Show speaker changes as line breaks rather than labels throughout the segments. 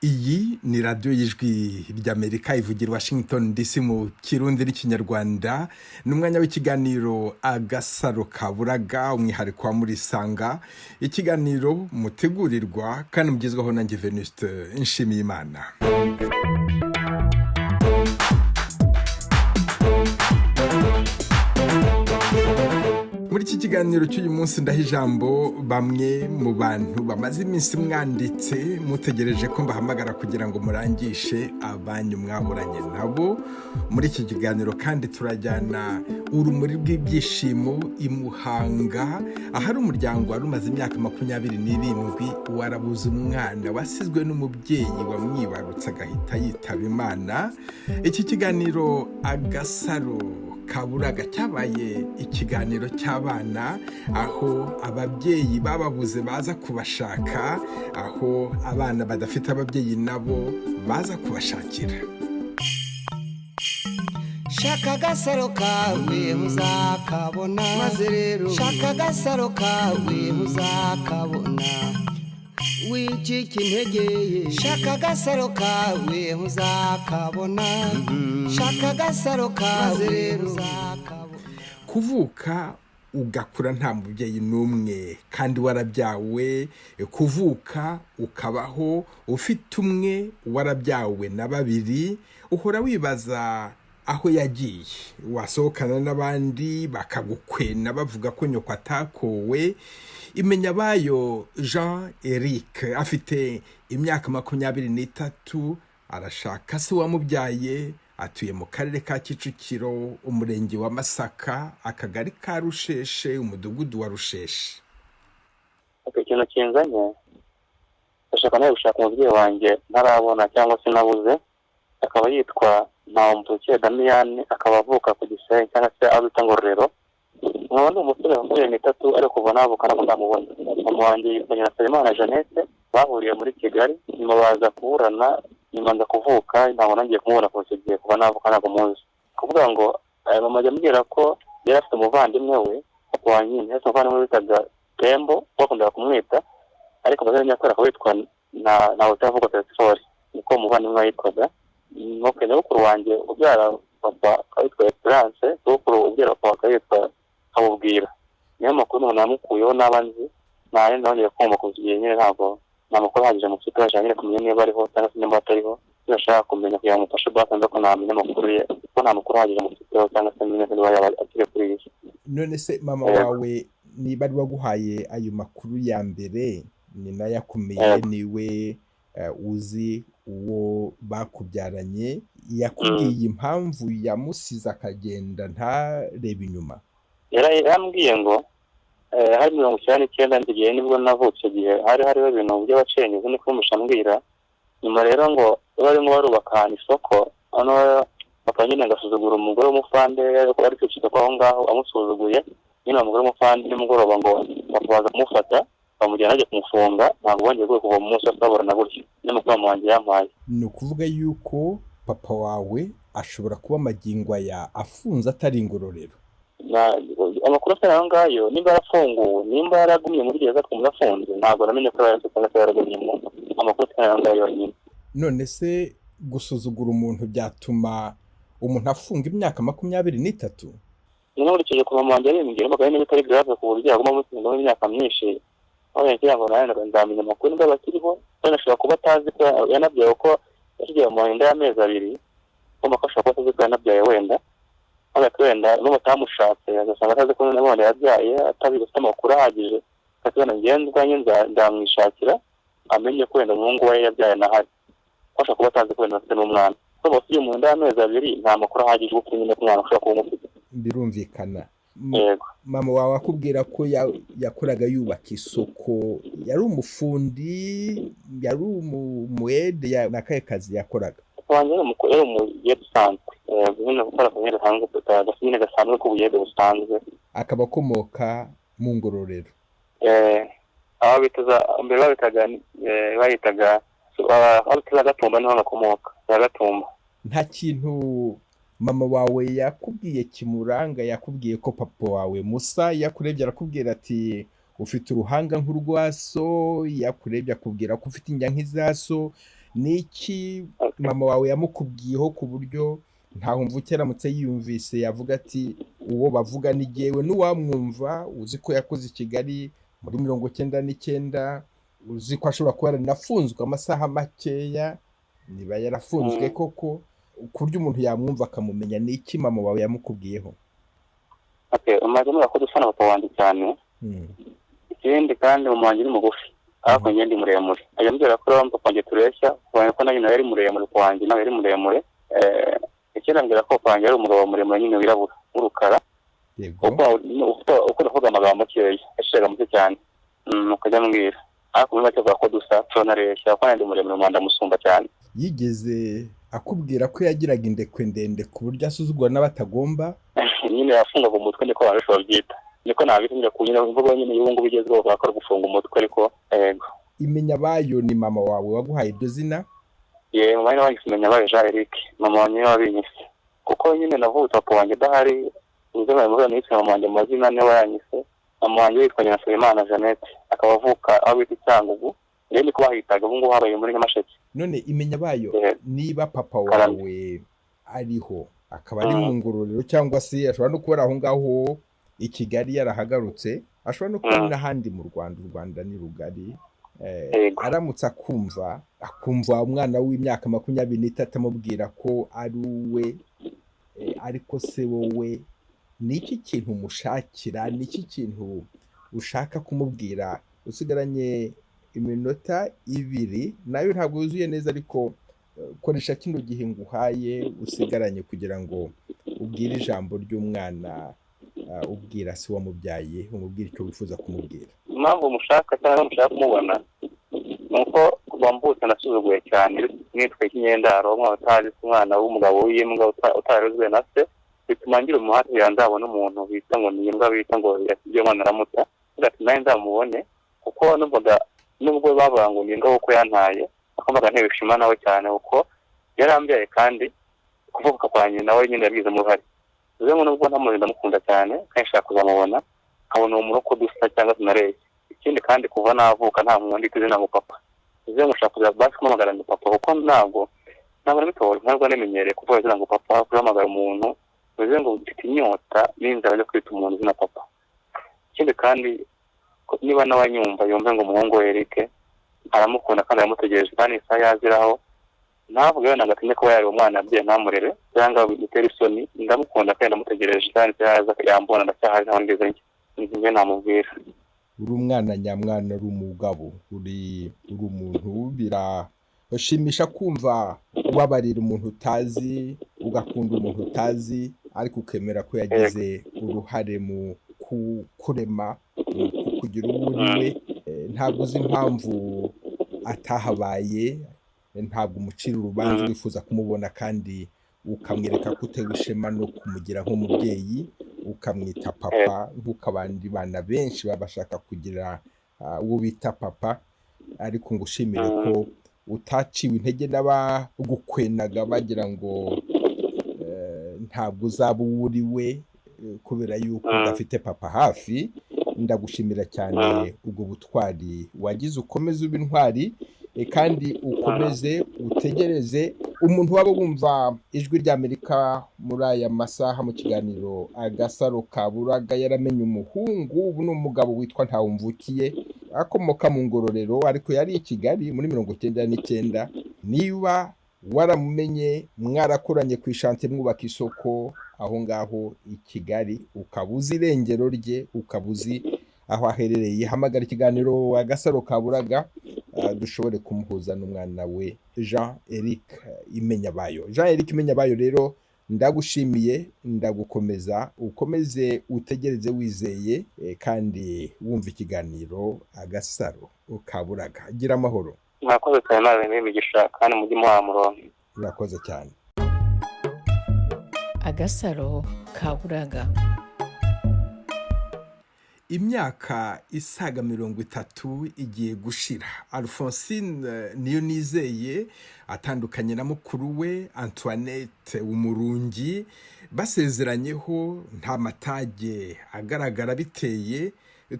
Iyi ni radiyo y'Ijwi ry'Amerika ivugira Washington DC mu Kirundi n'Ikinyarwanda. Ni umwanya w'ikiganiro Agasaro Kaburaga, umwihariko wa Murisanga, ikiganiro mutegurirwa kandi mugezwaho nanjye Venuste Nshimiyimana. Muri iki kiganiro cy'uyu munsi ndaha ijambo bamwe mu bantu bamaze iminsi mwanditse mutegereje ko mbahamagara kugira ngo murangishe abanyu mwaburanye nabo. Muri iki kiganiro kandi turajyana urumuri rw'ibyishimo i Muhanga, ahari umuryango wari umaze imyaka 27 warabuze umwana wasizwe n'umubyeyi wamwibarutse agahita yitaba Imana. Iki kiganiro Agasaro Kaburaga cyabaye ikiganiro cy'abana, aho ababyeyi bababuze baza kubashaka, aho abana badafite ababyeyi nabo baza kubashakira.
Shaka agasaro kawe muzakabona, maze rero shaka agasaro kawe muzakabona. Wicika intege, shaka agasaro kawe muzakabona, shaka agasaro kawe muzakabona.
Kuvuka ugakura nta mubyeyi n'umwe kandi warabyawe, kuvuka ukabaho ufite umwe warabyawe na babiri, uhora wibaza aho yagiye. Wasohokana n'abandi bakagukwena bavuga ko nyoko atakowe. Imenya bayo Jean Eric afite imyaka 23, arashaka se wamubyaye. Atuye mu Karere ka Kicukiro, Umurenge wa Masaka, Akagari ka Rusheshe, Umudugudu wa Rusheshe.
Ikintu kinzanye, ndashaka nawe gushaka umubyeyi wanjye ntarabona cyangwa se nabuze, akaba yitwa Ntawumvukiye Damiyani, akaba avuka ku Gisenyi cyangwa se aho bita Ngororero. Nkaba ndi umusore wa 23, ariko kuva navuka ntabwo ndamubona. Mama wanjye yitwa Nyiransabimana Jeannette, bahuriye muri Kigali, nyuma baza kuburana, nyuma nza kuvuka, ntabwo nongeye kumubona kuva icyo gihe. Kuva navuka ntabwo muzi. Kuvuga ngo mama ajya ambwira ko yari afite umuvandimwe we, papa wanjye yari afite umuvandimwe witaga Tembo, bakundaga kumwita, ariko amazina nyakuri akaba yitwa Ntawutavugwa Telesifori, niko umuvandimwe we yitwaga. Nuko nyogokuru wanjye ubyara papa akaba yitwa Esperance, sogokuru ubyara papa akaba yitwa Habubwira. Niyo makuru umuntu namukuyeho n'aba nzi, nta yindi nongeye kumva kuva icyo gihe nyine. Ntabwo nta makuru ahagije mufite bashaka kumenya niba ariho cyangwa se niba atariho. Icyo kumenya kugira ngo mufashe basi ko ntamenya amakuru ye, kuko nta makuru ahagije mufiteho cyangwa se menye niba yaba akiri kuri iyi si.
None se mama wawe niba ari waguhaye ayo makuru ya mbere, ni nayo akomeye, niwe uzi uwo bakubyaranye, yakubwiye impamvu yamusize akagenda ntarebe inyuma?
Yarambwiye ngo hari 99 igihe nibwo navutse, igihe hari hariho ibintu by'abacengezi, niko ambwira. Nyuma rero ngo barimo barubaka ahantu isoko, noneho papa nyine agasuzugura umugore w'umufande ari kwicika ko aho ngaho amusuzuguye nyine, umugore w'umufande nimugoroba ngo papa baza kumufata bamujyana ajya kumufunga, ntabwo bongeye kuva mu munsi baburana gutyo. Niyo makuru mama wanjye yampaye.
Ni ukuvuga yuko papa wawe ashobora kuba amagingo aya afunze atari Ingororero?
Amakuru atari ayo ngayo, nimba yarafunguwe, nimba yaragumye muri gereza twumva afunze, ntabwo namenye ko yararetse cyangwa se yaragumyemo. Amakuru atari ayo ngayo yonyine.
None se gusuzugura umuntu byatuma umuntu afunga imyaka 23?
Nkurikije ku mama wanjye yabimbwiye, numvaga niba bitari grave ku buryo yaguma amutsindamo imyaka myinshi, aho yagira ngo nawe nzamenya amakuru niba bakiriho. Wenda ashobora kuba atazi ko yanabyaye, kuko yasigaye mu nda y'amezi 2, ugomba ko ashobora kuba atazi ko yanabyaye wenda. Ariko wenda n'ubu batamushatse agasanga atazi ko nanone yabyaye, atabizi, afite amakuru ahagije, ati wenda ngende ubwanjye nzamwishakira amenye ko wenda umuhungu we yabyaye nahari, ko ashobora kuba atazi ko wenda afite n'umwana. Kuko basigaye mu nda y'amezi 2, nta makuru ahagije kuko nyine ko umwana ashobora kuba umufite.
Birumvikana.
Yego.
Mama wawe akubwira ko yakoraga yubaka isoko, yari umufundi, yari umwede, ni akahe kazi yakoraga?
Papa wanjye yari umuyede usanzwe, nyine gukora akanyede gasanzwe, nyine gasanzwe k'ubuyede busanzwe.
Akaba akomoka mu Ngororero.
Aho bitaza mbere babitaga bayitaga aho bita Gatumba, niho gakomoka za Gatumba.
Nta kintu mama wawe yakubwiye kimuranga? Yakubwiye ko papa wawe Musa yakurebye arakubwira ati ufite uruhanga nk'urwa so, yakurebye akubwira ko ufite injya nk'iza so? Ni iki mama wawe yamukubwiyeho ku buryo Ntahomvukiye aramutse yiyumvise yavuga ati: "Uwo bavuga ni jyewe"? N'uwamwumva uzi ko yakoze i Kigali muri 99, uzi ko ashobora kuba yaranafunzwe amasaha makeya, niba yarafunzwe koko, ku buryo umuntu yamwumva akamumenya, ni iki mama wawe yamukubwiyeho?
Okay, umaze ko dusa na papa wanjye cyane. Ikindi kandi, mama wanjye ni mugufi, ariko njye ndi muremure. Ajya ambwira ko rero papa wanjye tureshya, kubera ko nawe yari muremure, papa wanjye nawe yari muremure. Ikindi, ambwira ko papa wanjye yari umugabo muremure nyine, wirabura, w'urukara, ukunda kuvuga amagambo makeya, yashiraga muke cyane. Ukajya ambwira, ariko muri make avuga ko dusa, turanareshya, kuko nanjye ndi muremure, mu ndamusumba cyane.
Yigeze akubwira ko yagiraga indekwe ndende ku buryo asuzugura n'abatagomba?
Nyine yafungaga umutwe, niko abantu benshi babyita, niko nabita nyine ku nyine imvugo nyine y'ubu ngubu igezweho, bavuga ko ari gufunga umutwe, ariko yego.
Imenya Bayo ni mama wawe waguhaye iryo zina?
Ye, mama nyine wanyise Imenya Bayo Jean Eric, mama wanjye niwe wabinyise, kuko nyine navutse papa wanjye adahari. Uzi bamuvuga nitse mama wanjye mu mazina, niwe wayanyise. Mama wanjye yitwa Nyirasabimana Jeannette, akaba avuka aho bita i Cyangugu, rero niko bahitaga, ubu ngubu habaye muri Nyamasheke.
None Imenya Bayo, niba papa
Karame.
wawe ariho, akaba ari mu Ngororero, cyangwa se ashobora no kuba ari aho ngaho i Kigali yarahagarutse, ashobora no kuba ari n'ahandi mu Rwanda, u Rwanda ni rugari, aramutse akumva, akumva umwana w'imyaka 23 amubwira ko ari uwe, ariko se wowe ni iki kintu umushakira? Ni iki kintu ushaka kumubwira? Usigaranye iminota 2, nayo ntabwo yuzuye neza, ariko koresha kino gihe nguhaye usigaranye kugira ngo ubwire ijambo ry'umwana ubwira se wamubyaye, umubwire icyo wifuza kumubwira.
Impamvu mushaka cyangwa mushaka kumubona ni uko kuva mvutse nasuzuguye cyane, nitwe ikinyendaro, umwana utazi se, umwana w'umugabo w'imbwa utarezwe na se. Bituma ngira umuhate kugira ngo nzabone umuntu bita ngo ni imbwa, bita ngo yasigiye umwana aramuta. Ati nawe nzamubone, kuko numvaga nubwo bavuga ngo ni imbwa kuko yantaye, akumvaga ntewe ishema nawe cyane, kuko yarambyaye kandi kuvuka kwanjye nawe nyine yabigizemo uruhare. Bivuze ngo nubwo ntamuzi, ndamukunda cyane kandi nshaka kuzamubona, nkabona uwo muntu ko dusa cyangwa tunareshya. Ikindi kandi, kuva navuka nta muntu ndita izina ngo papa. Bivuze ngo nshaka kuza basi kumuhamagara ngo papa, kuko ntabwo nabitoye, ntabwo namenyereye kuvuga izina ngo papa, guhamagara umuntu. Bivuze ngo mfite inyota n'inzara yo kwita umuntu izina papa. Ikindi kandi, niba nawe anyumva, yumve ngo umuhungu we Eric aramukunda kandi aramutegereje, kandi isaha yaziraho ntavuge wenda ngo atinye kuba yareba umwana yabyaye ntamurere cyangwa bimutere isoni. Ndamukunda kandi ndamutegereje, kandi isaha yaza yambona, ndacyahari, ntaho ngeze njye, njye namubwira.
Uri umwana nyamwana, uri umugabo, uri umuntu. Birashimisha kumva ubabarira umuntu utazi, ugakunda umuntu utazi, ariko ukemera ko yagize uruhare mu kurema, mu kugira uwo uri we. Ntabwo uzi impamvu atahabaye, ntabwo umucira urubanza. Wifuza kumubona kandi ukamwereka ko utewe ishema no kumugira nk'umubyeyi, ukamwita papa nk'uko abandi bana benshi baba bashaka kugira uwo bita papa. Ariko ngushimire ko utaciwe intege n'abagukwenaga bagira ngo ntabwo uzaba uwo uri we kubera yuko udafite papa hafi. Ndagushimira cyane ubwo butwari wagize. Ukomeze ube intwari, kandi ukomeze utegereze. Umuntu waba wumva Ijwi ry'Amerika muri aya masaha mu kiganiro Agasaro Kaburaga, yaramenye umuhungu, ubu ni umugabo, witwa Ntawumvukiye, akomoka mu Ngororero ariko yari i Kigali muri 99, niba waramumenye, mwarakoranye ku ishantiye mwubaka isoko aho ngaho i Kigali, ukaba uzi irengero rye, ukaba uzi aho aherereye, hamagara ikiganiro Agasaro Kaburaga, dushobore kumuhuza n'umwana we Jean Eric Imenyabayo. Jean Eric Imenyabayo rero, ndagushimiye, ndagukomeza, ukomeze utegereze wizeye, kandi wumva ikiganiro Agasaro Kaburaga. Gira amahoro.
Mwakoze cyane, nawe n'imigisha, kandi mujye muhaha murongo.
Urakoze cyane.
Agasaro Kaburaga.
Imyaka isaga 30 igiye gushira Alphonsine Niyo Nizeye atandukanye na mukuru we Antoinette Umurungi. Basezeranyeho nta matage agaragara biteye.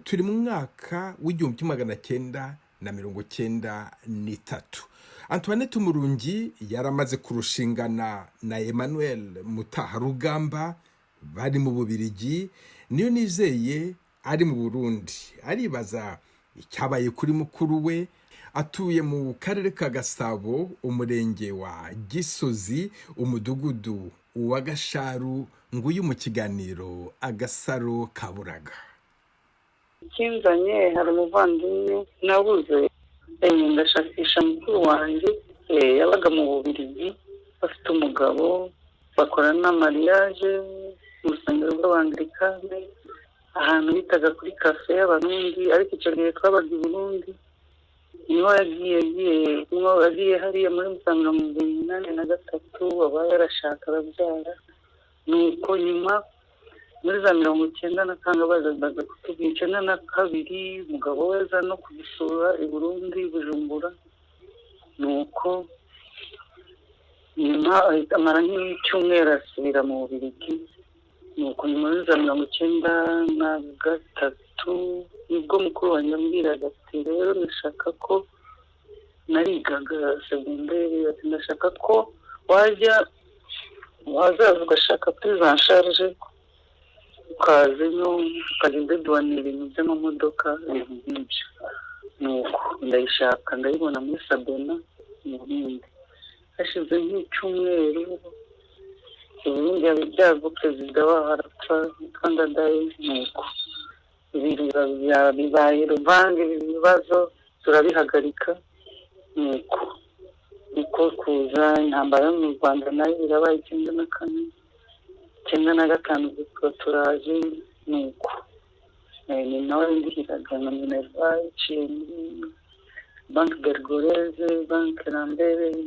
Turi mu mwaka w'1993. Antoinette Umurungi yaramaze kurushingana na Emmanuel Mutaharugamba, bari mu Bubirigi. Niyo nizeye ari mu Burundi, aribaza icyabaye kuri mukuru we. Atuye mu Karere ka Gasabo, Umurenge wa Gisozi, Umudugudu wa Gasharu. Nguyu mu kiganiro Agasaro Kaburaga.
Ikinzanye, hari umuvandimwe nabuze, ndashakisha mukuru wanjye. Yabaga mu Bubirigi, bafite umugabo, bakora na mariage mu rusengero rw'Abangilikani, ahantu bitaga kuri café y'Abarundi. Ariko icyo gihe twabaga i Burundi. Niho yagiye hariya muri 1983, aba yarashaka, arabyara. Nuko nyuma muri za 90 na kangahe bazaga kutubwira, 92, umugabo we aza no kudusura i Burundi, Bujumbura. Nuko nyuma ahita amara nk'icyumweru, asubira mu Bubirigi. Nuko nyuma muri za 93 nibwo mukuru wanjye ambwiraga ati: "Rero ndashaka ko," narigaga segonderi, ati: "Ndashaka ko wajya wazaza ugashaka prise en charge, ukaza ino ukajya udeduwanira ibintu by'amamodoka, ibintu nk'ibyo." Nuko ndayishaka, ndayibona muri Sabena mu Burundi. Hashize nk'icyumweru, Uburundi haba ibyago, perezida waho arapfa, witwa Ndadaye. Nuko ibintu bibaye ruvange, ibibazo turabihagarika. Nuko niko kuza intambara yo mu Rwanda, nayo birabaye 94, 95 tuba turaje. Nuko ni nawe ndihiraga na minerval, iciye muri Banque Bergoreze, Banque Lambert,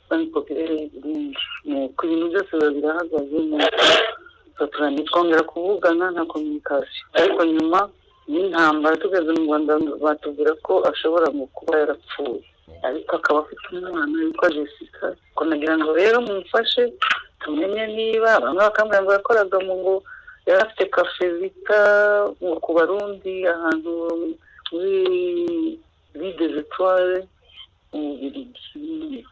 Banque Populaire y'Uburundi. Nuko ibintu byose biba birahagaze. Nuko twongera kuvugana, nta communication. Ariko nyuma y'intambara, tugeze mu Rwanda, batubwira ko ashobora mu kuba yarapfuye, ariko akaba afite umwana witwa Jessica. Ko nagira ngo rero mumfashe tumenye niba, bamwe bakambwira ngo yakoraga mu, ngo yari afite café bita ngo ku Barundi, ahantu muri Rue des Étoiles mu Bubiligi,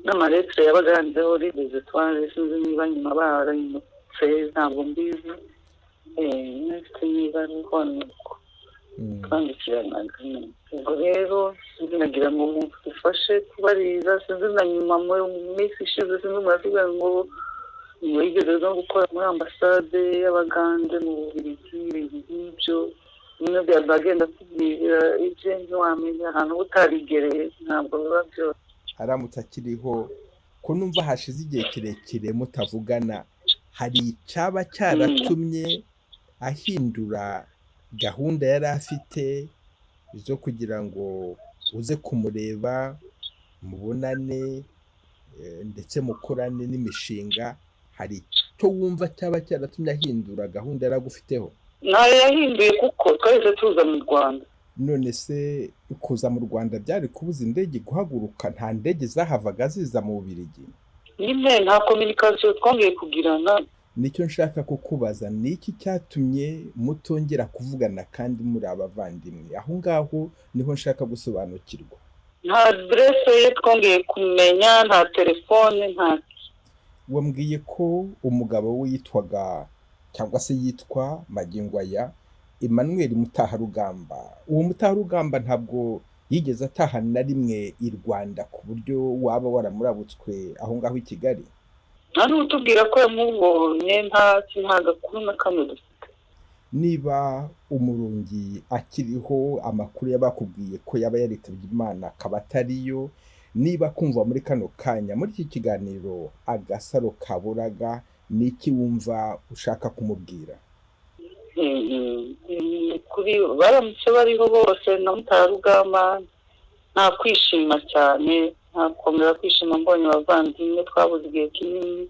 n'amalettre yabaga yanditseho Rue des Étoiles. Sinzi niba nyuma barayimutse, ntabwo mbizi. Mfite niba ariho nuko twandikiranaga. Ubwo rero nagira ngo mudufashe kubariza. Sinzi na nyuma mu minsi ishize, sinzi, muratubwira ngo yigeze no gukora muri ambasade y'Abagande mu Bubiligi, ibintu nk'ibyo. Bimwe byaba agenda atubwira ibye, ntiwamenya ahantu uba utarigereye, ntabwo biba byose.
Aramutse akiriho, ko numva hashize igihe kirekire mutavugana, hari icyaba cyaratumye ahindura gahunda yari afite zo kugira ngo uze kumureba, mubonane, ndetse mukorane n'imishinga? Hari icyo wumva cyaba cyaratumye ahindura gahunda yari agufiteho?
Ntayo yahinduye, kuko twahise tuza mu Rwanda.
None se kuza mu Rwanda byari kubuza indege guhaguruka? Nta ndege zahavaga ziza mu Bubiligi?
Nyine nta communication twongeye kugirana.
Nicyo nshaka kukubaza: ni iki cyatumye mutongera kuvugana kandi muri abavandimwe? Aho ngaho niho nshaka gusobanukirwa.
Nta aderese ye twongeye kumenya, nta telefone, nta
Wambwiye ko umugabo we yitwaga, cyangwa se yitwa magingo aya, Emmanuel Mutaharugamba. Uwo Mutaharugamba ntabwo yigeze ataha na rimwe i Rwanda ku buryo waba waramurabutswe aho ngaho i Kigali?
Nta n'utubwira ko yamubonye, nta gakuru na kamwe dufite.
Niba Umurungi akiriho, amakuru y'abakubwiye ko yaba yaritabye Imana akaba atariyo, niba kumva muri kano kanya muri iki kiganiro Agasaro Kaburaga, ni iki wumva ushaka kumubwira?
Kuri baramutse bariho bose na Mutarugamba, nta kwishima cyane, nta gukomera kwishima mbonye abavandimwe twabuze igihe kinini.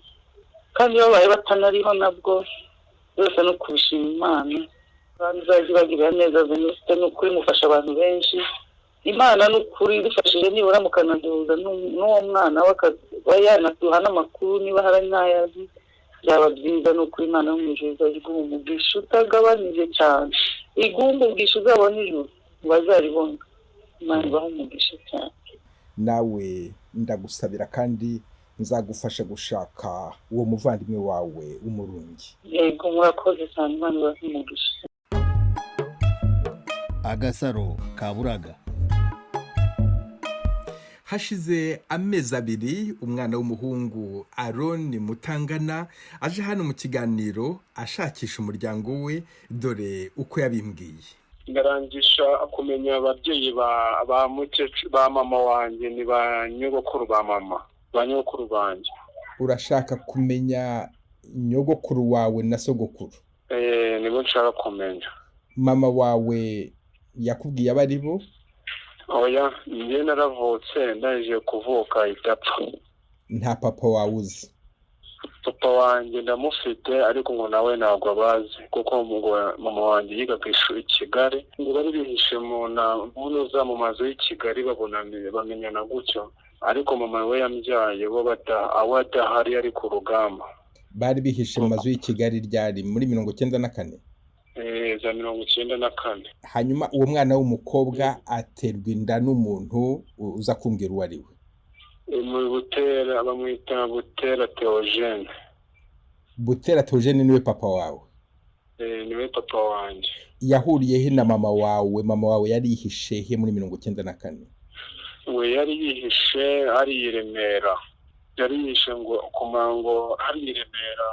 Kandi babaye batanariho nabwo, byose no kubishima Imana. Kandi izajya ibagirira neza. Venuste, ni ukuri mufasha abantu benshi. Imana ni ukuri idufashije, nibura mukanaduhuza n'uwo mwana we, akaba yanaduha n'amakuru niba hari n'ayo azi, byaba byiza. Ni ukuri Imana yo mu ijuru izajya iguha umugisha utagabanije cyane, iguha umugisha uzabona ijuru, bazaribona. Imana ibaha umugisha cyane.
Nawe ndagusabira kandi nzagufasha gushaka uwo muvandimwe wawe w'Umurundi.
Yego, murakoze cyane, Imana ibahe umugisha.
Agasaro Kaburaga.
Hashize amezi 2 umwana w'umuhungu Aroni Mutangana aje hano mu kiganiro ashakisha umuryango we. Dore uko yabimbwiye.
Ndarangisha kumenya ababyeyi ba mukecuru, ba mama wanjye, ni ba nyogokuru ba mama, ba nyogokuru banjye.
Urashaka kumenya nyogokuru wawe na sogokuru?
Nibo nshaka kumenya.
Mama wawe yakubwiye abo ari bo?
Oya, njye naravutse, ndangije kuvuka idapfa.
Nta papa wawe uzi?
Papa wanjye ndamufite, ariko ngo nawe ntabwo abazi, kuko ngo mama wanjye yiga ku ishuri i Kigali, ngo bari bihishe mu ntuza, mu mazu y'i Kigali, babonana bamenyana gutyo, ariko mama we yambyaye bo aho adahari, ari ku rugamba.
Bari bihishe mu mazu y'i Kigali ryari? Muri 94?
Za 94.
Hanyuma uwo mwana w'umukobwa aterwa inda n'umuntu uza kumbwira uwo ari we.
Mu Butera, bamwita Butera Theogene.
Butera Theogene niwe papa wawe?
Niwe papa wanjye.
Yahuriye he na mama wawe? Mama wawe yari yihishe he muri 94?
We yari yihishe ari i Remera, yari yihishe ngo ku mango ari i Remera,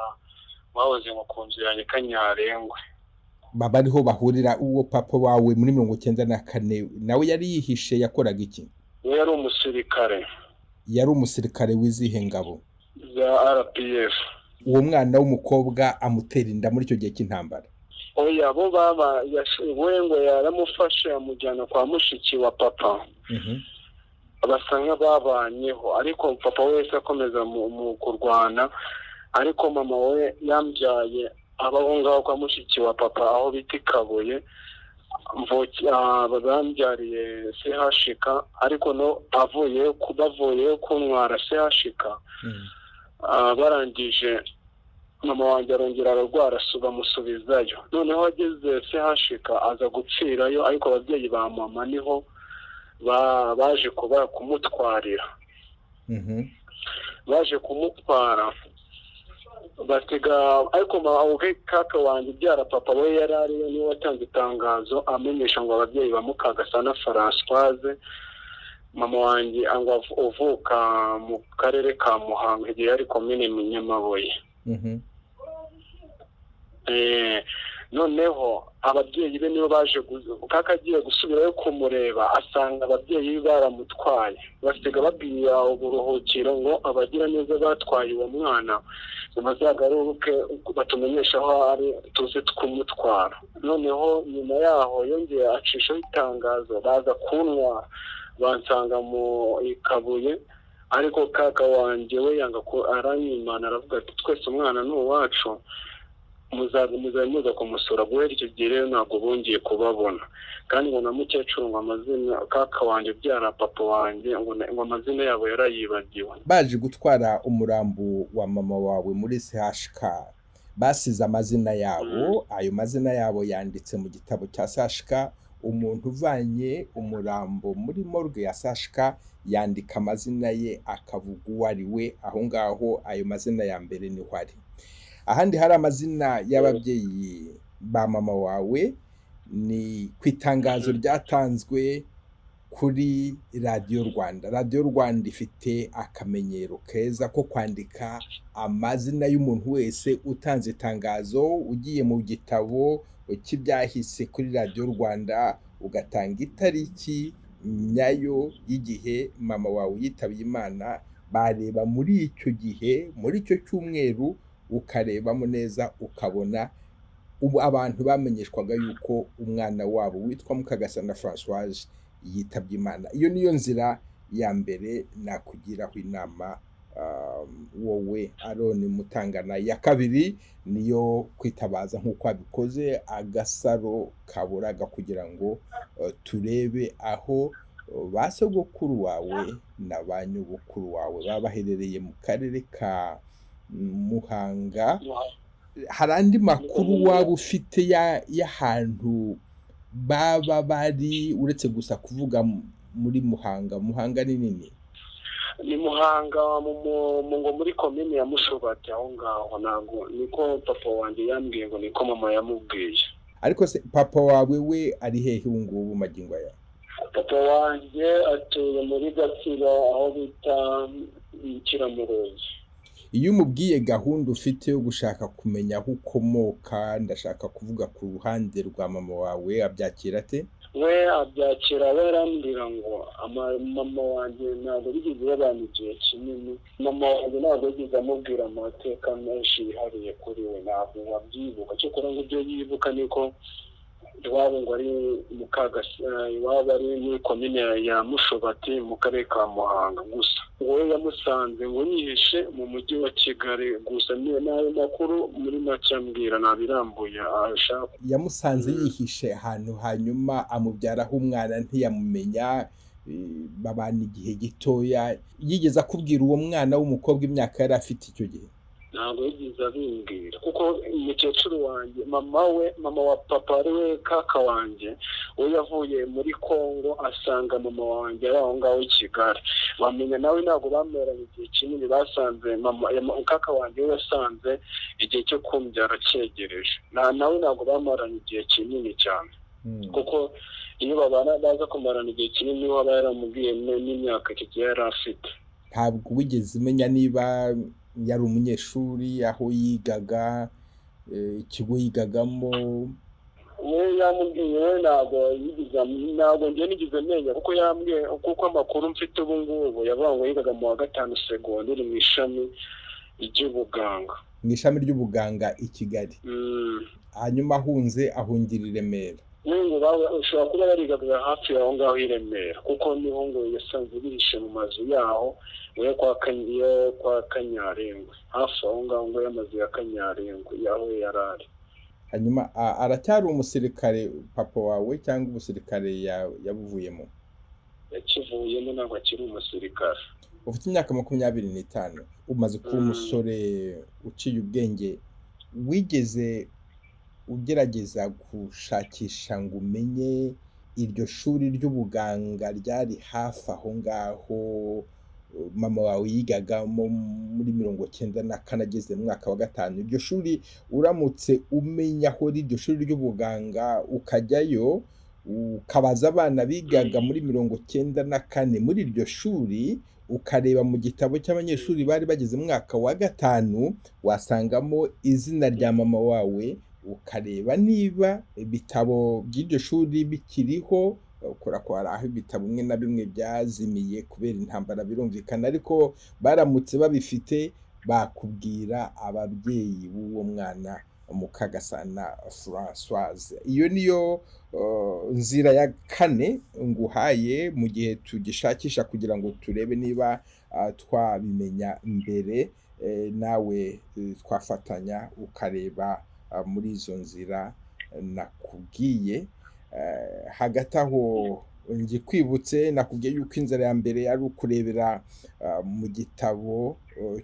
bahoze ngo ku nzu yanjye Kanyarengwe.
Baba ariho bahurira. Uwo papa wawe muri 94 nawe yari yihishe, yakoraga iki?
We yari umusirikare.
Yari umusirikare w'izihe ngabo?
Za RPF.
Uwo mwana w'umukobwa amutera inda muri icyo gihe cy'intambara?
Oya, bo baba we ngo yaramufashe amujyana kwa mushiki wa papa, basa nk'ababanyeho, ariko papa wese akomeza mu kurwana, ariko mama we yambyaye abaho ngaho kwa mushiki wa papa aho bita i Kabuye, bambyariye CHK, ariko no avuye bavuye kuntwara CHK, barangije mama wanjye arongera ararwara, bamusubizayo. Noneho ageze CHK aza gupfirayo, ariko ababyeyi ba mama niho baje kuba kumutwarira, baje kumutwara basiga, ariko kaka wanjye ubyara papa we yari ariyo, niwe watanze itangazo amenyesha ngo ababyeyi ba Mukagasana Françoise, mama wanjye, ngo uvuka mu karere ka Muhanga, igihe yari komine Nyamabuye. Noneho ababyeyi be nibo baje, kaka agiye gusubirayo kumureba asanga ababyeyi be baramutwaye, basiga babwira uburuhukiro ngo abagira neza batwaye uwo mwana bazagaruke batumenyesha aho ari tuze kumutwara. Noneho nyuma yaho yongeye acishaho itangazo, baza kuntwara bansanga mu Ikabuye, ariko kaka wanjye we yanga ko aranyimana, aravuga ati twese umwana ni uwacu, muzaza muza kumusura. Guhera icyo gihe rero ntabwo bongeye kubabona, kandi ngo na mukecuru, ngo amazina kaka wanjye ubyara papa wanjye, ngo amazina yabo yarayibagiwe.
Baje gutwara umurambo wa mama wawe muri CHK basize amazina yabo, ayo mazina yabo yanditse mu gitabo cya CHK. Umuntu uvanye umurambo muri morgue ya CHK yandika amazina ye, akavuga uwo ari we aho ngaho. Ayo mazina ya mbere niho ari. Ahandi hari amazina y'ababyeyi ba mama wawe ni ku itangazo ryatanzwe kuri Radiyo Rwanda. Radiyo Rwanda ifite akamenyero keza ko kwandika amazina y'umuntu wese utanze itangazo. Ugiye mu gitabo cy'ibyahise kuri Radiyo Rwanda ugatanga itariki nyayo y'igihe mama wawe yitabye Imana, bareba muri icyo gihe, muri icyo cyumweru, ukarebamo neza ukabona ubu abantu bamenyeshwaga yuko umwana wabo witwa Mukagasana Françoise yitabye Imana. Iyo niyo nzira ya mbere nakugiraho inama wowe Aroni Mutangana. Ya kabiri niyo kwitabaza nk'uko wabikoze Agasaro Kaburaga, kugira ngo turebe aho ba sogokuru wawe na ba nyogokuru wawe baba baherereye mu karere ka Muhanga. Hari andi makuru waba ufite y'ahantu baba bari, uretse gusa kuvuga muri Muhanga. Muhanga ni nini?
Ni Muhanga ngo muri komine ya Mushubati aho ngaho, ntabwo niko papa wanjye yambwiye, ngo niko mama yamubwiye.
Ariko se papa wawe we ari hehe ubu ngubu magingo aya?
Papa wanjye atuye muri Gatsibo aho bita Kiramuruzi.
Iyo umubwiye gahunda ufite yo gushaka kumenya aho ukomoka, ndashaka kuvuga ku ruhande rwa mama wawe, abyakira ate?
We abyakira, we arambwira ngo mama wanjye ntabwo bigeze babana igihe kinini, mama wanjye ntabwo yigeze amubwira amateka menshi yihariye kuri we, ntabwo wabyibuka. Cyakora ngo ibyo yibuka niko iwabo ngo ari iwabo ari muri komine ya Mushubati mu karere ka Muhanga gusa. Wowe yamusanze ngo yihishe mu mujyi wa Kigali gusa, n'ayo makuru muri make ambwira nabirambuye ashaka.
Yamusanze yihishe ahantu, hanyuma amubyaraho umwana ntiyamumenya, babana igihe gitoya. Yigeze akubwira uwo mwana w'umukobwa imyaka yari afite icyo gihe?
Ntabwo yigeze abimbwira, kuko umukecuru wanjye, mama we, mama wa papa ari we kaka wanjye, we yavuye muri Kongo asanga mama wanjye ari aho ngaho i Kigali. Bamenya nawe ntabwo bameranye igihe kinini, basanze mama kaka wanjye we yasanze igihe cyo kumbyara cyegereje, nawe ntabwo bamaranye igihe kinini cyane, kuko iyo babana baza kumarana igihe kinini waba yaramubwiye n'imyaka icyo gihe yari afite.
Ntabwo wigeze umenya niba yari umunyeshuri, aho yigaga, ikigo yigagamo?
We yamubwiye, we ntabwo yigeze, ntabwo njye nigeze menya, kuko yambwiye, kuko amakuru mfite ubu ngubu yavuga ngo yigaga mu wa 5 segonderi mu ishami ry'ubuganga.
Mu ishami ry'ubuganga i Kigali. Hanyuma ahunze ahungira i Remera.
Ushobora kuba yarigaga hafi aho ngaho i Remera, kuko niho ngo yasanze bihishe mu mazu yaho yo kwa Kanyarengwe, hafi aho ngaho ngo y'amazu ya Kanyarengwe yaho yari ari.
Hanyuma aracyari umusirikare papa wawe, cyangwa umusirikare yabuvuyemo?
Yakivuyemo, ntabwo akiri umusirikare.
Ufite imyaka 25, umaze kuba umusore uciye ubwenge, wigeze ugerageza gushakisha ngo umenye iryo shuri ry'ubuganga ryari hafi aho ngaho mama wawe yigagamo muri 94 ageze mu mwaka wa 5? Iryo shuri uramutse umenya aho iryo shuri ry'ubuganga ukajyayo ukabaza abana bigaga muri 94 muri iryo shuri, ukareba mu gitabo cy'abanyeshuri bari bageze mu mwaka wa 5, wasangamo izina rya mama wawe, ukareba niba ibitabo by'iryo shuri bikiriho. Ukora ko hari aho ibitabo bimwe na bimwe byazimiye kubera intambara, birumvikana, ariko baramutse babifite bakubwira ababyeyi b'uwo mwana Mukagasana Françoise. Iyo niyo nzira ya 4 nguhaye mu gihe tugishakisha kugira ngo turebe niba twabimenya mbere, nawe twafatanya ukareba muri izo nzira nakubwiye. Hagati aho ngikwibutse, nakubwiye yuko inzira ya mbere ari ukurebera mu gitabo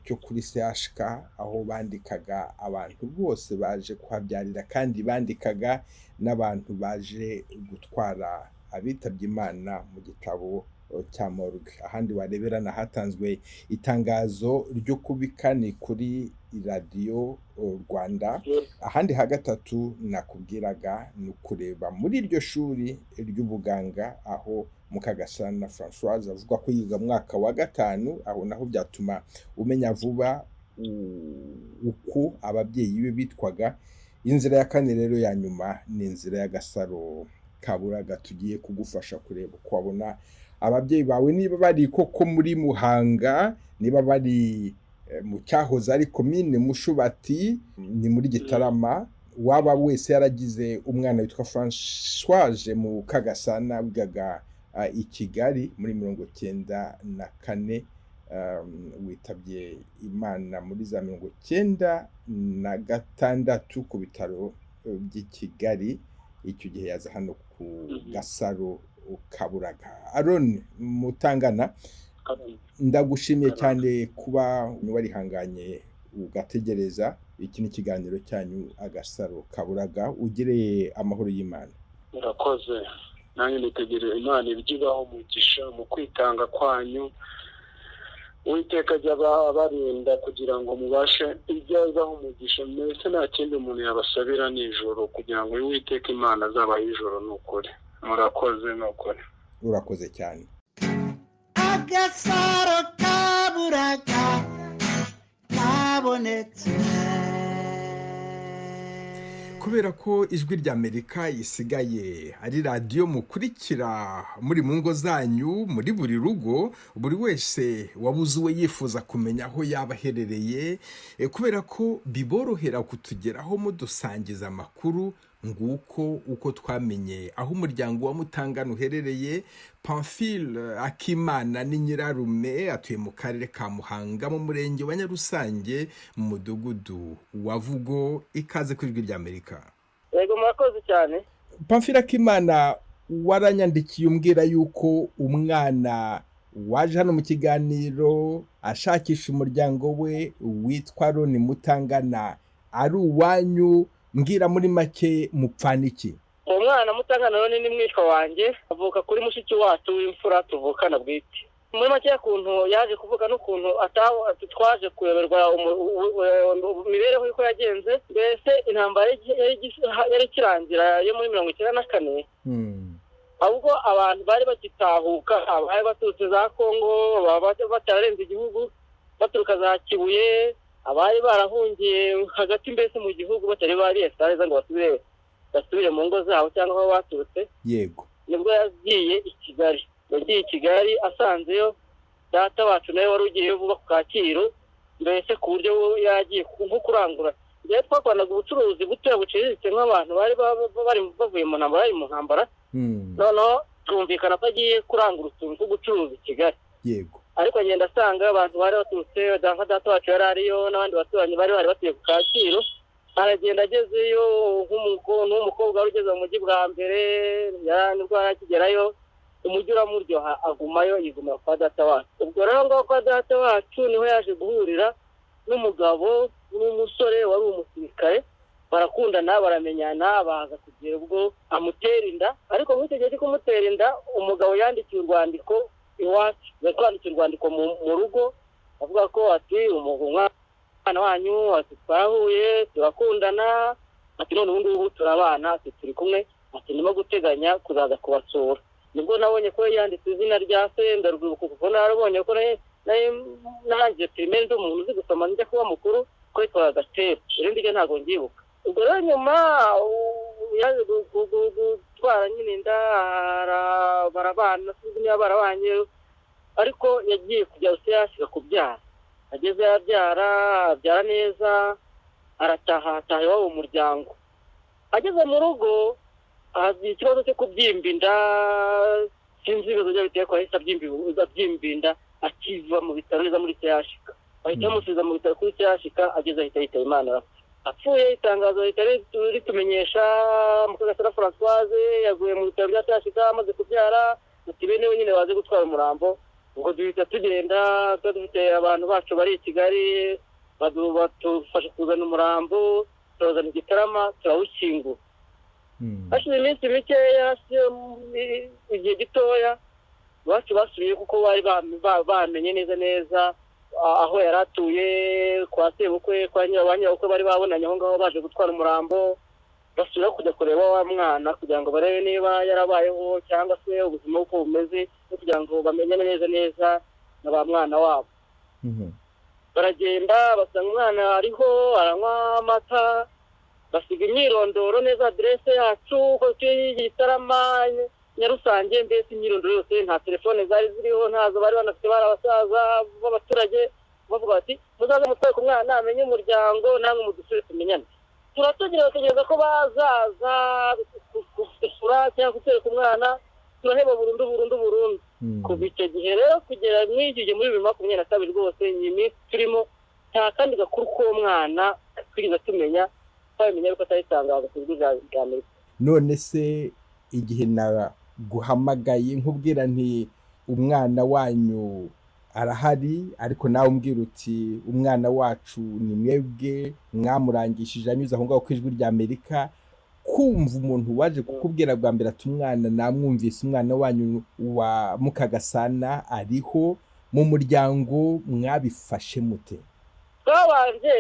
cyo kuri CHK, aho bandikaga abantu bose baje kuhabyarira, kandi bandikaga n'abantu baje gutwara abitabye Imana mu gitabo cya morgue. Ahandi warebera hatanzwe itangazo ryo kubika ni kuri Radio Rwanda. Ahandi ha 3 nakubwiraga ni ukureba muri iryo shuri ry'ubuganga aho Mukagasana Françoise avuga ko yiga mwaka wa 5, aho naho byatuma umenya vuba uko ababyeyi be bitwaga. Inzira ya 4 rero ya nyuma ni inzira y'agasaro kaburaga, tugiye kugufasha kureba uko wabona ababyeyi bawe, niba bari koko muri Muhanga, niba bari mu cyahoze ari komine Mushubati, ni muri Gitarama. Waba wese yaragize umwana witwa Françoise Mukagasana wigaga i Kigali muri 94, witabye Imana muri za 96 ku bitaro by'i Kigali. Icyo gihe yaza hano ku Gasaro Kaburaga. Aaron Mutangana, ndagushimiye cyane kuba warihanganye ugategereza. Iki ni ikiganiro cyanyu Agasaro Kaburaga. Ugire amahoro y'Imana.
Murakoze. Nanjye nitegereje Imana ibyo ibaha umugisha mu kwitanga kwanyu. Uwiteka ajya abarinda kugira ngo mubashe ibyo azaha umugisha. Mbese nta kindi umuntu yabasabira nijoro kugira ngo Uwiteka Imana azabahe ijoro. Ni ukuri murakoze, ni ukuri.
Urakoze cyane.
Agasaro kaburaga kabonetse.
Kubera ko Ijwi ry'Amerika isigaye ari radiyo mukurikira muri mu ngo zanyu, muri buri rugo, buri wese wabuze uwe yifuza kumenya aho yaba aherereye, kubera ko biborohera kutugeraho mudusangiza amakuru, nguko uko twamenye aho umuryango wa Mutangana uherereye. Pamphile Akimana ni nyirarume, atuye mu karere ka Muhanga, mu murenge wa Nyarusange, mu mudugudu wa Vugo. Ikaze ku Ijwi ry'Amerika.
Yego, murakoze cyane.
Pamphile Akimana, waranyandikiye umbwira yuko umwana waje hano mu kiganiro ashakisha umuryango we witwa Roni Mutangana ari uwanyu. Mbwira muri make, mupfana iki?
Uwo mwana Mutangana Roni ni mwishywa wanjye, avuka kuri mushiki wacu w'imfura tuvukana bwite. Muri make, ukuntu yaje kuvuga n'ukuntu twaje kuyoberwa imibereho y'uko yagenze, mbese intambara yari ikirangira yo muri 94, ahubwo abantu bari bagitahuka, bari baturutse za Kongo, batararenze igihugu, baturuka za Kibuye, abari barahungiye hagati mbese mu gihugu, batari bariyesitariza ngo basubire mu ngo zabo cyangwa aho baturutse. Nibwo yagiye i Kigali. Yagiye i Kigali asanzeyo data wacu nawe wari ugiyeyo vuba ku Kacyiru, mbese ku buryo yagiye nko kurangura. Mbere twakoranaga ubucuruzi butoya buciriritse nk'abantu bari bavuye mu ntambara, bari mu ntambara. Noneho twumvikana ko agiye kurangura utuntu two gucuruza i Kigali. Ariko agenda asanga abantu bari baturutse, nka data wacu yari ariyo n'abandi baturanyi bari bari batuye ku Kacyiru. Aragenda agezeyo nk'umukobwa wari ugeze mu mujyi bwa mbere, nibwo yari akigerayo, umujyi uramuryoha, agumayo, yigumira kwa data wacu. Ubwo rero ngaho kwa data wacu niho yaje guhurira n'umugabo n'umusore wari umusirikare, barakundana, baramenyana, baza kugera ubwo amutera inda. Ariko muri icyo gihe cyo kumutera inda, umugabo yandikiye urwandiko iwacu, yatwandikiye urwandiko mu rugo, avuga ko ati umwana wanyu, ati twarahuye turakundana, ati none ubu ngubu turabana, ati turi kumwe, ati ndimo guteganya kuzaza kubasura. Nibwo nabonye ko yanditse izina rya se, ndarwibuka kuko narabonye ko narangije primaire ndi umuntu uzi gusoma, njya kuba mukuru, ko yitwaga Gatera, irindi ryo ntabwo ngibuka. Ubwo rero nyuma yaje gutwara nyine inda, barabana, sinzi niba barabanye, ariko yagiye kujya yasiga kubyara. Ageze yabyara, abyara neza, arataha, ataha iwabo mu muryango. Ageze mu rugo agira ikibazo cyo kubyimba inda, sinzi ibibazo byaba biteye ko ahise abyimba inda akiva mu bitaro neza muri CHK. Bahita bamusubiza mu bitaro kuri CHK, ageze ahita yitaba Imana, arapfa. Apfuye, itangazo rihita ritumenyesha: Mukagasana Francoise yaguye mu bitaro bya CHK amaze kubyara, ati bene we nyine baze gutwara umurambo. Ubwo duhita tugenda, tuba dufite abantu bacu bari i Kigali batufasha kuzana umurambo, turazana igitarama, turawushyingura. Hashize iminsi mikeya, igihe gitoya, iwacu basubiye kuko bari bamenye neza neza aho yari atuye kwa sebukwe, kwa nyirabukwe, bari babonanye aho ngaho baje gutwara umurambo. Basubira kujya kureba wa mwana kugira ngo barebe niba yarabayeho cyangwa se ubuzima uko bumeze, no kugira ngo bamenyane neza neza na ba mwana wabo. Baragenda basanga umwana ariho aranywa amata, basiga imyirondoro neza, aderese yacu uko tuye Gitarama Nyarusange, mbese imyirondoro yose. Nta telefone zari ziriho, ntazo bari banafite, bari abasaza b'abaturage. Bavuga bati muzaze mutwereke umwana amenye umuryango, namwe mudusure tumenyane. Turategereza, bategereza ko bazaza gusura cyangwa kutwereka umwana, turaheba burundu burundu burundu. Kuva icyo gihe rero kugera muri iki gihe, muri 2022, rwose iyi minsi turimo, nta kandi gakuru k'uwo mwana twigeze tumenya. Twabimenya ariko atari itangazo ku Ijwi rya Amerika.
None se igihe naguhamagaye nkubwira nti umwana wanyu arahari, ariko nawe umbwira uti umwana wacu ni mwebwe mwamurangishije anyuze aho ngaho ku Ijwi rya Amerika, Kumva umuntu waje kukubwira bwa mbere ati umwana namwumvise, umwana wanyu wa Mukagasana ariho mu muryango, mwabifashe mute?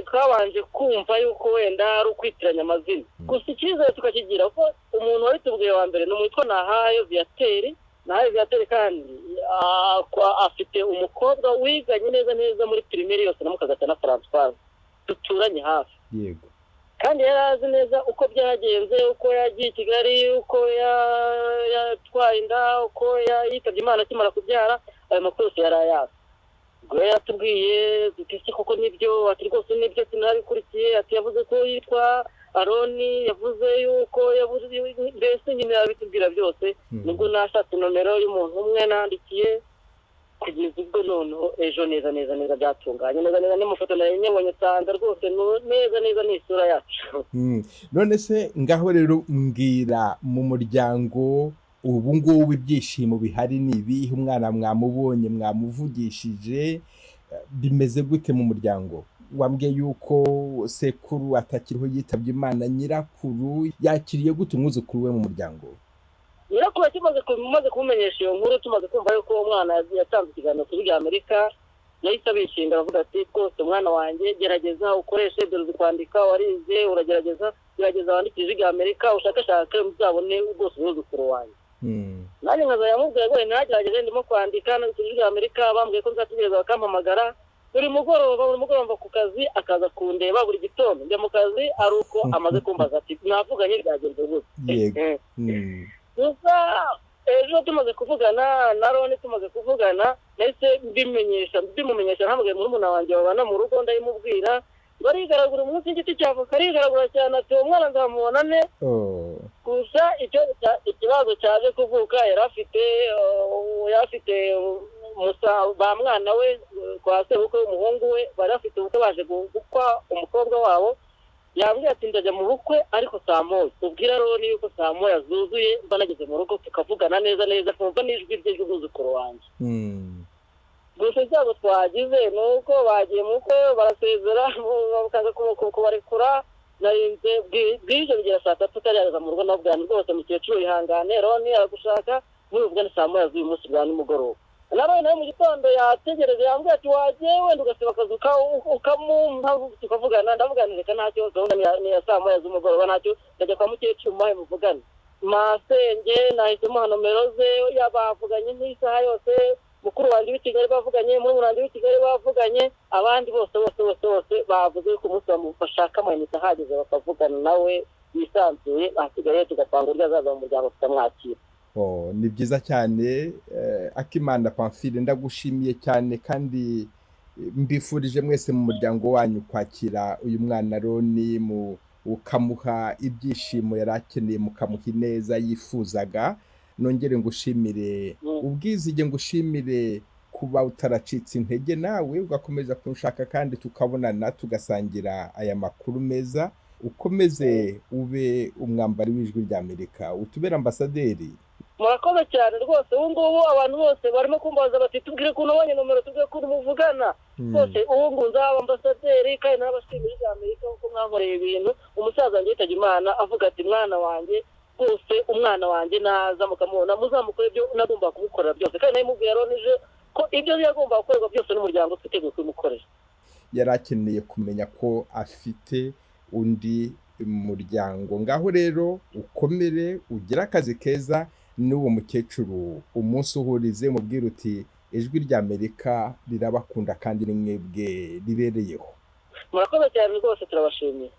Twabanje kumva yuko wenda ari ukwitiranya amazina, gusa icyizere tukakigira ko umuntu wabitubwiye wa mbere ni umwitwa Nahayo Viateri. Nahayo Viateri kandi afite umukobwa wiganye neza neza muri primaire yose na Mukagasana Francoise, duturanye hafi.
Yego.
Kandi yari azi neza uko byagenze, uko yagiye i Kigali, uko yatwaye inda, uko yitabye Imana akimara kubyara, ayo makuru yose yari ayazi. Ubwo yari yatubwiye duti koko nibyo, ati rwose nibyo sinabikurikiye, ati yavuze ko yitwa Aroni, yavuze yuko yavuze, mbese nyine yabitubwira byose. Nibwo nashatse nomero y'umuntu umwe nandikiye, kugeza ubwo noneho ejo neza neza neza byatunganye neza neza, n'imufoto nari nyabonye nsanze rwose neza neza ni isura yacu.
None se ngaho rero mbwira, mu muryango ubu ngubu ibyishimo bihari ni ibihe? Umwana mwamubonye, mwamuvugishije, bimeze gute mu muryango? Wambwiye yuko sekuru atakiriho yitabye Imana, nyirakuru yakiriye gute umwuzukuru we mu muryango?
Nyirakuru tumaze kumumenyesha iyo nkuru, tumaze kumva yuko umwana yatanze ikiganiro kuri Amerika, yahise abishinga aravuga ati rwose umwana wanjye gerageza ukoreshe, dore uzi kwandika, warize, uragerageza, gerageza wandikire ijwi Amerika, ushakashake uzabone rwose umwuzukuru wanjye. Nanjye nkaza yamubwiye ngo ntagerageze, ndimo kwandika nandikira ijwi Amerika, bambwiye ko nzategereza bakampamagara buri mugoroba ku kazi, akaza kundeba buri gitondo njya mu kazi ari uko amaze kumbaza ati mwavuganye byagenze gute. Gusa ejo tumaze kuvugana na Roni, tumaze kuvugana nahise mbimumenyesha, ntamugaye murumuna wanjye babana mu rugo, ndayimubwira, barigaragura umunsi w'igiti cya avoka, arigaragura cyane ati uwo mwana nzamubona ne. Gusa ikibazo cyaje kuvuka, yari afite ba mwana we kwa sebukwe w'umuhungu we, bari bafite ubukwe, baje gukwa umukobwa wabo. Yambwiye ati ndajya mu bukwe ariko saa moya, ubwira Roni yuko saa moya zuzuye mba nageze mu rugo, tukavugana neza neza, nkumva n'ijwi rye ry'umwuzukuru wanjye. Gusa ibyago twagize ni uko bagiye mu bukwe barasezera, bakaza kubarekura, narinze bwije bigera saa tatu utarageza mu rugo, nabwo rwose mukecuru ihangane, Roni aragushaka muri buvugane saa moya z'uyu munsi bwa nimugoroba. Nawe nawe mu gitondo yategereje, yambwiye ati wagiye wenda ugasiba akazu ukamumpa tukavugana, ndavugana reka ntacyo, gahunda ni ya saa moya z'umugoroba ntacyo, ndajya kwa mukecuru muhe muvugane. Masenge nahise muha nomero ze, yabavuganye nk'isaha yose, mukuru wanjye w'i Kigali bavuganye, murumuna wanjye w'i Kigali bavuganye, abandi bose bose bose bose bavuze ko umunsi bashaka amayinite ahageze bakavugana nawe yisanzuye, ahasigaye tugapanga uburyo azaza mu muryango tukamwakira.
Ni byiza cyane. Akimana Pamphile, ndagushimiye cyane kandi mbifurije mwese mu muryango wanyu kwakira uyu mwana Roni, ukamuha ibyishimo yari akeneye, mukamuha ineza yifuzaga. Nongere ngushimire ubwizige, ngushimire kuba utaracitse intege nawe ugakomeza kunshaka kandi tukabonana tugasangira aya makuru meza. Ukomeze ube umwambari w'ijwi rya Amerika, utubere ambasaderi.
Murakoze cyane rwose. Ubu ngubu abantu bose barimo kumbaza bati tubwire ukuntu ubonye nomero, tubwire ukuntu muvugana. Rwose ubu ngubu nzaba ambasaderi kandi n'abashimira ijwi rya Amerika kuko mwankoreye ibintu. Umusaza wanjye yitabye Imana avuga ati mwana wanjye rwose, umwana wanjye naza mukamubona muzamukore ibyo nagomba kumukorera byose, kandi nabimubwiye Roni ko ibyo yagomba gukorerwa byose n'umuryango twiteguye kubimukorera.
Yari akeneye kumenya ko afite undi muryango. Ngaho rero ukomere, ugire akazi keza n'uwo mukecuru, umunsi uhurize mubwira uti ijwi rya Amerika rirabakunda kandi ni mwebwe ribereyeho.
Murakoze cyane rwose, turabashimiye.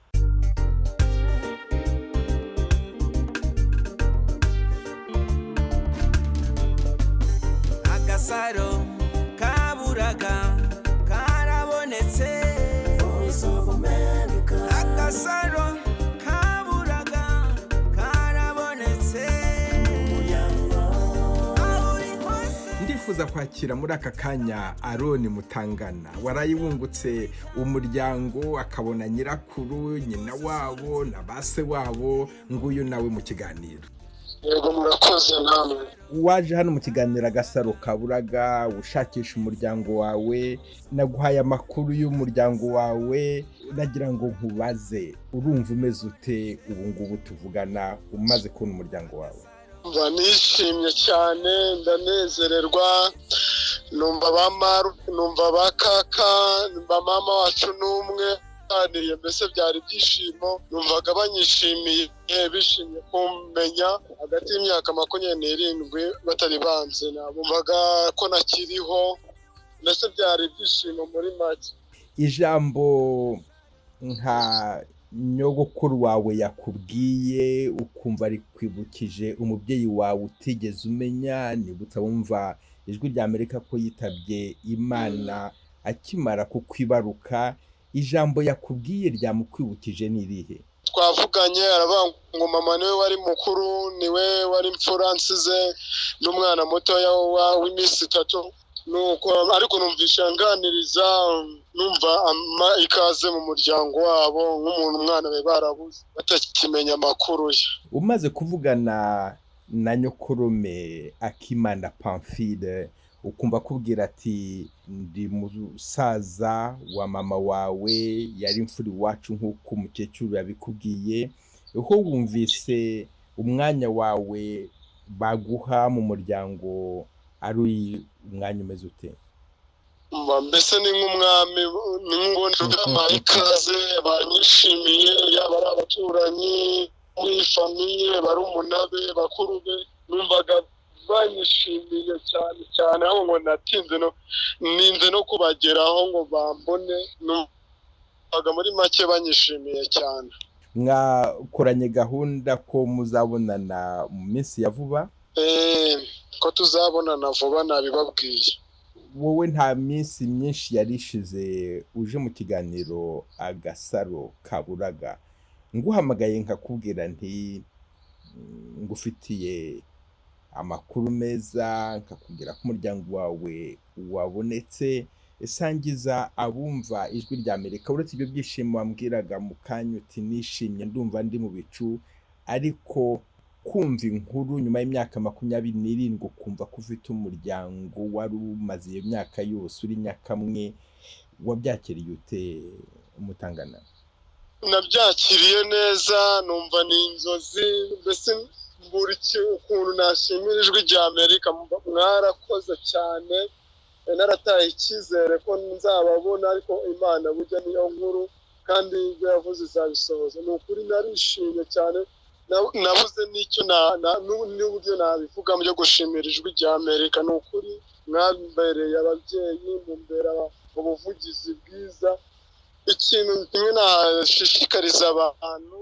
Agasaro kaburaga karabonetse. Agasaro kaburaga karabonetse.
Ndifuza kwakira muri aka kanya Aroni Mutangana warayibungutse umuryango, akabona nyirakuru, nyina wabo na base wabo, nguyu nawe mu kiganiro.
Yego, murakoze namwe.
Waje hano mu kiganiro Agasaro Kaburaga ushakisha umuryango wawe. Naguhaye amakuru y'umuryango wawe. Nagira ngo nkubaze, urumva umeze ute ubu ngubu tuvugana, umaze kubona umuryango wawe?
Mba nishimye cyane, ndanezererwa, numva ba maru, numva ba kaka, numva mama wacu n'umwe ganiriye, mbese byari ibyishimo. Numvaga banyishimiye, bishimye kumenya hagati y'imyaka 27 batari banze. Bumvaga ko nakiriho, mbese byari ibyishimo muri make.
Ijambo nka nyogokuru wawe yakubwiye, ukumva rikwibukije umubyeyi wawe utigeze umenya, nibutsa wumva Ijwi rya Amerika ko yitabye Imana akimara kukwibaruka, ijambo yakubwiye ryamukwibukije ni irihe?
Twavuganye, aravuga ngo mama niwe wari mukuru, niwe wari imfura, nsize n'umwana mutoya w'iminsi 3. Nuko ariko numvisha nganiriza, numva ama ikaze mu muryango wabo nk'umuntu umwana we barabuze, batakimenya amakuru ye.
Umaze kuvugana na nyokorome Akimana Pamphile, ukumva akubwira ati: "Ndi musaza wa mama wawe, yari imfura iwacu," nk'uko umukecuru yabikubwiye, uko wumvise umwanya wawe baguha mu muryango ari umwanya umeze ute?
Mbese ni nk'umwami, ni nk'ubundi bampaye ikaze, banyishimiye, yaba ari abaturanyi muri famille, barumuna be, bakuru be, numvaga banyishimiye cyane cyane, aho ngo natinze no ninze no kubageraho ngo bambone. Numvaga muri make banyishimiye cyane.
Mwakoranye gahunda ko muzabonana mu minsi ya vuba?
Ko tuzabonana vuba, nabibabwiye.
Wowe nta minsi myinshi yari ishize uje mu kiganiro Agasaro Kaburaga, nguhamagaye nkakubwira nti ngufitiye amakuru meza, nkakubwira ko umuryango wawe wabonetse. Sangiza abumva Ijwi rya Amerika, uretse ibyo byishimo wambwiraga mu kanya uti: "Nishimye, ndumva ndi mu bicu," ariko kumva inkuru nyuma y'imyaka 27, ukumva ko ufite umuryango wari umaze iyo myaka yose uri nyakamwe, wabyakiriye ute, Mutangana?
Nabyakiriye neza, numva ni inzozi. Mbese buri ukuntu nashimira Ijwi rya Amerika, mwarakoze cyane. Narataye icyizere ko nzababona, ariko Imana burya niyo nkuru, kandi ibyo yavuze izabisohoza. Ni ukuri narishimye cyane, nabuze n'icyo n'uburyo nabivuga byo gushimira Ijwi rya Amerika. Ni ukuri mwambereye ababyeyi, mumbera ubuvugizi bwiza. Ikintu kimwe nashishikariza abantu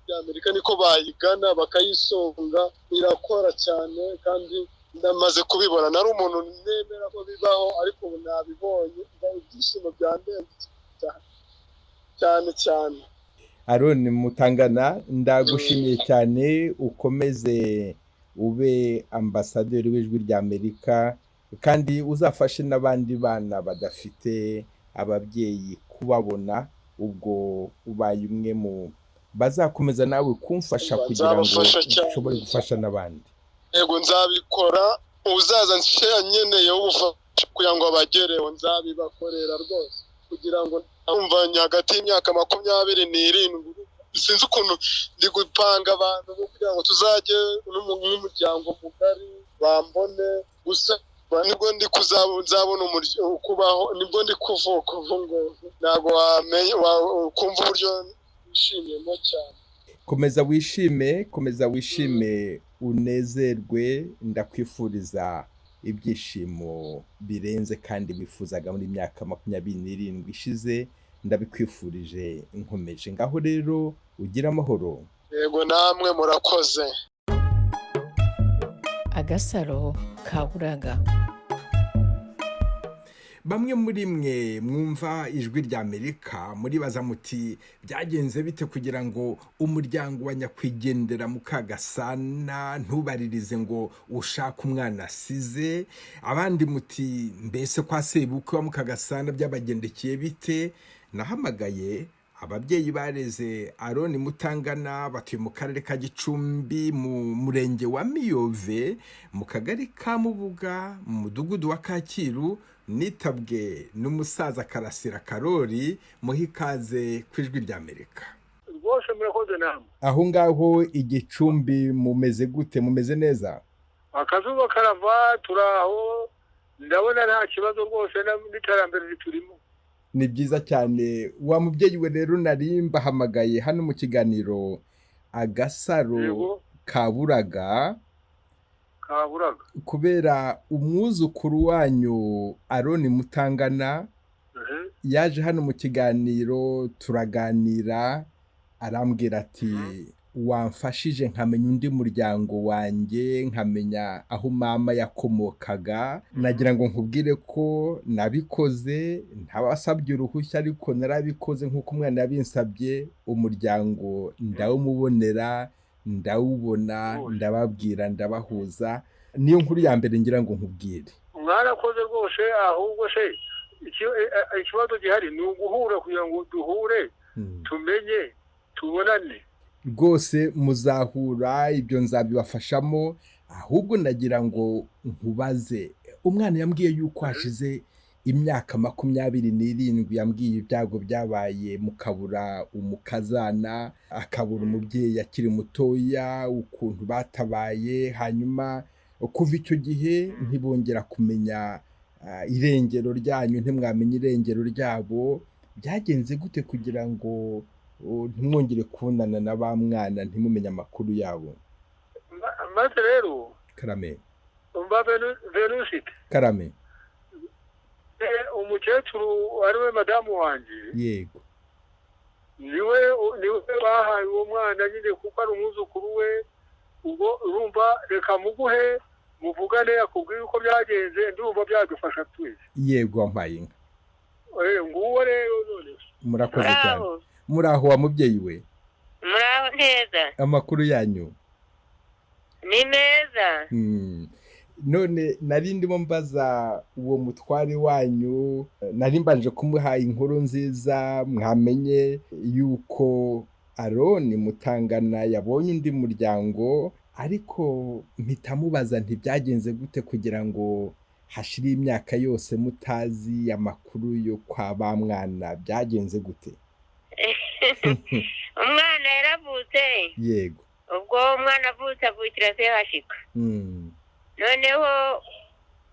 rya Amerika niko bayigana, bakayisonga, irakora cyane kandi ndamaze kubibona. Nari umuntu nemera ko bibaho, ariko ubu nabibonye, ibyishimo byandenze cyane cyane cyane.
Aroni Mutangana, ndagushimiye cyane. Ukomeze ube ambasaderi w'Ijwi rya Amerika, kandi uzafashe n'abandi bana badafite ababyeyi kubabona. Ubwo ubaye umwe mu bazakomeza nawe kumfasha kugira ngo
Nzabafasha cyane.
ushobore gufasha n'abandi.
Yego, nzabikora. Uzaza nkeneye ubufasha kugira ngo abagereho, nzabibakorera rwose, kugira ngo numva hagati y'imyaka 27, sinzi ukuntu ndi gupanga abantu bo kugira ngo tuzajye nk'umuryango mugari bambone. Gusa nibwo ndi nzabona kubaho, nibwo ndi kuvuka ubu ngubu, ntabwo wamenya kumva uburyo nishimiyemo cyane.
Komeza wishime, komeza wishime, unezerwe. Ndakwifuriza ibyishimo birenze kandi wifuzaga muri myaka 27 ishize. Ndabikwifurije nkomeje. Ngaho rero ugire amahoro.
Yego, namwe murakoze.
Agasaro Kaburaga.
Bamwe muri mwe mwumva Ijwi rya Amerika muribaza muti: "Byagenze bite kugira ngo umuryango wa nyakwigendera Mukagasana ntubaririze ngo ushake umwana asize?" Abandi muti: "Mbese kwa sebukwe wa Mukagasana byabagendekeye bite?" Nahamagaye Ababyeyi bareze Aroni Mutangana batuye mu karere ka Gicumbi, mu murenge wa Miyove, mu kagari ka Mubuga, mu mudugudu wa Kacyiru. Nitabwe n'umusaza Karasira Karori. Muhe ikaze ku Ijwi ry'Amerika.
Rwose murakoze namwe.
Aho ngaho igicumbi mumeze gute? Mumeze neza?
Akazuba karava, turaho, ndabona nta kibazo rwose, n'iterambere riturimo.
Ni byiza cyane. Wa mubyeyi we rero, nari mbahamagaye hano mu kiganiro Agasaro Kaburaga.
Kaburaga.
Kubera umwuzukuru wanyu Aroni Mutangana yaje hano mu kiganiro turaganira, arambwira ati wamfashije nkamenya undi muryango wanjye, nkamenya aho mama yakomokaga. Nagira ngo nkubwire ko nabikoze ntabasabye uruhushya, ariko narabikoze nk'uko umwana yabinsabye. Umuryango ndawumubonera, ndawubona, ndababwira, ndabahuza. Niyo nkuru ya mbere ngira ngo nkubwire.
Mwarakoze rwose. Ahubwo se ikibazo gihari ni uguhura, kugira ngo duhure, tumenye, tubonane.
Rwose muzahura, ibyo nzabibafashamo. Ahubwo nagira ngo nkubaze, umwana yambwiye yuko hashize imyaka 27, yambwiye ibyago byabaye, mukabura umukazana, akabura umubyeyi akiri mutoya, ukuntu batabaye, hanyuma kuva icyo gihe ntibongera kumenya irengero ryanyu, ntimwamenye irengero ryabo. Byagenze gute kugira ngo ntimwongere kubonana na ba mwana, ntimumenye amakuru yabo?
Maze rero
Karame.
Umva Venusite.
Karame.
Umukecuru ariwe madamu wanjye.
Yego.
Niwe bahaye uwo mwana nyine, kuko ari umwuzukuru we. Ubwo urumva, reka muguhe muvugane, akubwire uko byagenze, ndumva byadufasha twese.
Yego, wampaye inka.
Nguwo rero none.
Murakoze cyane. Muraho wa mubyeyi we?
Muraho neza.
Amakuru yanyu?
Ni meza.
None nari ndimo mbaza uwo mutware wanyu, nari mbanje kumuha inkuru nziza, mwamenye yuko Aroni Mutangana yabonye undi muryango, ariko mpita mubaza ntibyagenze gute kugira ngo hashire imyaka yose mutazi amakuru yo kwa ba mwana, byagenze gute?
Umwana yaravutse.
Yego.
Ubwo umwana avutse avukira se hashika. Noneho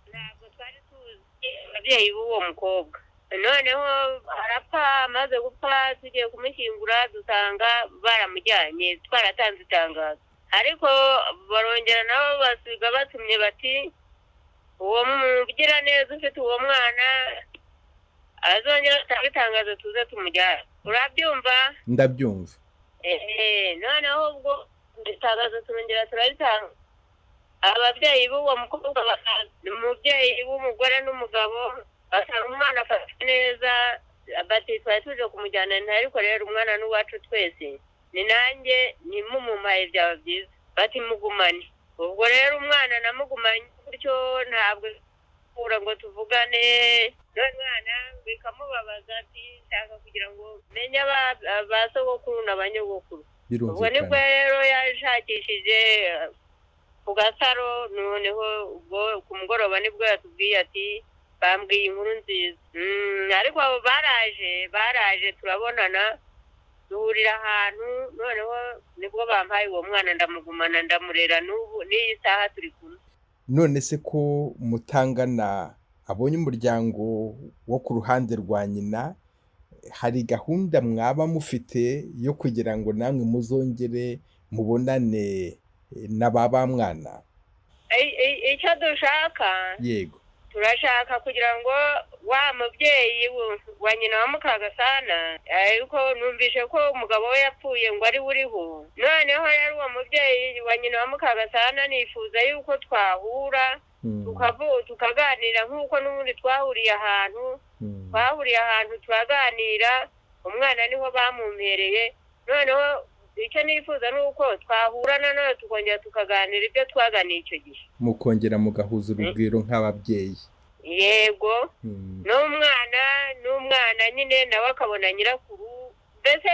ntabwo twari tuzi ababyeyi b'uwo mukobwa. Noneho arapfa, amaze gupfa tugiye kumushyingura dusanga baramujyanye, twaratanze itangazo. Ariko barongera nabo basiga batumye bati uwo mugira neza ufite uwo mwana azongera atanga itangazo tuze tumujyane. Urabyumva?
Ndabyumva.
Noneho ubwo itangazo turongera turaritanga. Ababyeyi b'uwo mukobwa, umubyeyi w'umugore n'umugabo, basanga umwana afata neza, bati twari tuje kumujyana, ariko rero umwana n'uwacu twese, ni nanjye nimumumpaye byaba byiza, bati mugumane. Ubwo rero umwana namugumanye gutyo, ntabwo kura ngo tuvugane n'umwana bikamubabaza, ati nshaka kugira ngo menye ba sogokuru na ba nyogokuru. Ubwo nibwo rero yashakishije ku Gasaro, noneho ubwo ku mugoroba nibwo yatubwiye ati bambwiye inkuru nziza. Ariko abo baraje turabonana, duhurira ahantu, noneho nibwo bampaye uwo mwana ndamugumana, ndamurera, n'ubu n'iyi saha turi kumwe.
None se ko Mutangana abonye umuryango wo ku ruhande rwa nyina, hari gahunda mwaba mufite yo kugira ngo namwe muzongere mubonane na ba mwana?
Icyo dushaka,
yego,
turashaka kugira ngo wa mubyeyi wa nyina wa Mukagasana, ariko numvise ko umugabo we yapfuye ngo ari uriho. Noneho rero uwo mubyeyi wa nyina wa Mukagasana nifuza yuko twahura, tukaganira nk'uko n'ubundi twahuriye ahantu, turaganira, umwana niho bamumpereye. Noneho icyo nifuza ni uko twahura nanone tukongera tukaganira ibyo twaganiye icyo gihe,
mukongera mugahuza urugwiro nk'ababyeyi.
Yego. N'umwana nyine nawe akabona nyirakuru, Mbese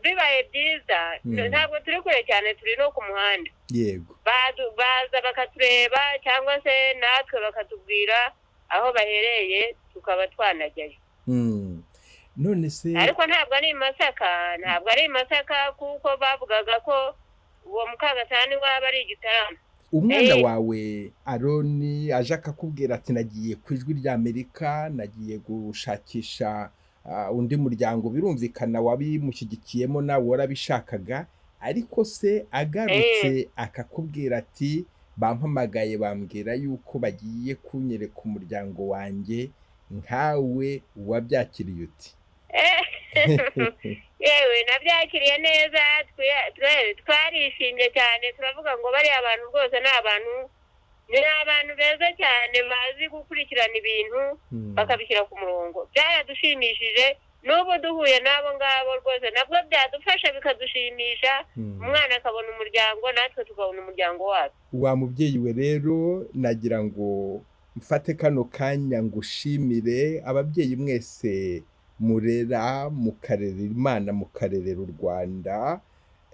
bibaye byiza, ntabwo turi kure cyane, turi no ku muhanda.
Yego.
Baza bakatureba cyangwa se natwe bakatubwira aho bahereye, tukaba twanajyayo.
None se
Ariko ntabwo ari i Masaka, ntabwo ari i Masaka, kuko bavugaga ko uwo Mukagasana iwabo ari Igitarama.
Umwana wawe Aroni aje akakubwira ati nagiye ku Ijwi ry'Amerika, nagiye gushakisha undi muryango, birumvikana wabimushyigikiyemo, nawe warabishakaga, ariko se agarutse akakubwira ati bampamagaye bambwira yuko bagiye kunyereka umuryango wanjye, nkawe wabyakiriye uti?
Yewe, nabyakiriye neza, twarishimye cyane, turavuga ngo bariya abantu rwose ni abantu, ni abantu beza cyane, bazi gukurikirana ibintu bakabishyira ku murongo. Byaradushimishije. N'ubu duhuye n'abo ngabo rwose nabwo byadufasha, bikadushimisha, umwana akabona umuryango, natwe tukabona umuryango wacu.
Wa mubyeyi we rero, nagira ngo mfate kano kanya ngushimire. Ababyeyi mwese murera, mukarerera Imana, mukarerera u Rwanda,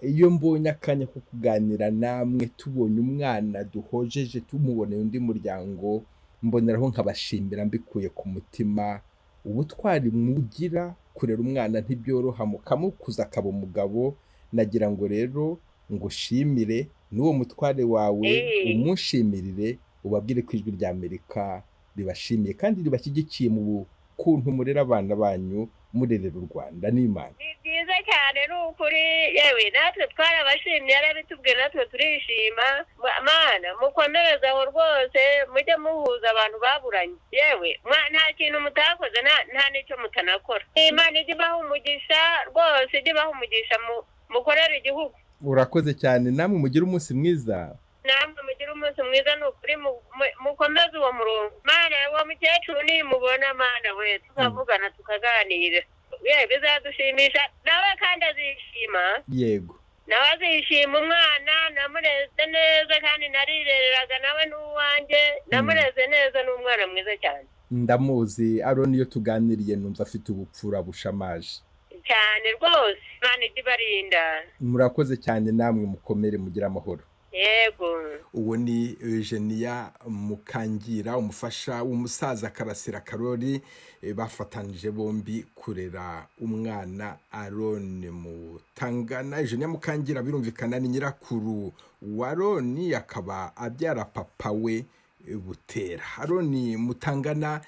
iyo mbonye akanya ko kuganira namwe, tubonye umwana duhojeje, tumuboneye undi muryango, mboneraho nkabashimira mbikuye ku mutima. Ubutwari mugira, kurera umwana ntibyoroha, mukamukuza akaba umugabo. Nagira ngo rero ngushimire, n'uwo mutware wawe umushimirire, ubabwire ko Ijwi ry'Amerika ribashimiye kandi ribashyigikiye mu kuntu murera abana banyu, murerera u Rwanda n'Imana.
Ni byiza cyane, ni ukuri. Yewe, natwe twarabashimye, yarabitubwiye, natwe turishima. Mana, mukomereze aho rwose, mujye muhuza abantu baburanye. Yewe, nta kintu mutakoze, nta n'icyo mutanakora. Imana ijye ibaha umugisha rwose, ijye ibaha umugisha, mukorere igihugu.
Urakoze cyane, namwe mugire umunsi mwiza.
Namwe mugire umunsi mwiza, ni ukuri, mukomeze uwo murongo. Mana, uwo mukecuru nimubona, Mana we, tukavugana, tukaganira, ye bizadushimisha, nawe kandi azishima.
Yego.
Nawe azishima. Umwana namureze neza, kandi narirereraga nawe n'uwanjye, namureze neza, ni umwana mwiza cyane.
Ndamuzi Aroni, iyo tuganiriye numva afite ubupfura bushamaje.
Cyane rwose, Imana ijye ibarinda.
Murakoze cyane, namwe mukomere, mugire amahoro.
Yego.
Uwo ni Eugenia Mukangira, umufasha w'umusaza Karasira Karori, bafatanije bombi kurera umwana Aroni Mutangana. Eugenia Mukangira birumvikana ni nyirakuru wa Aroni, akaba abyara papa we Butera. Aroni Mutangana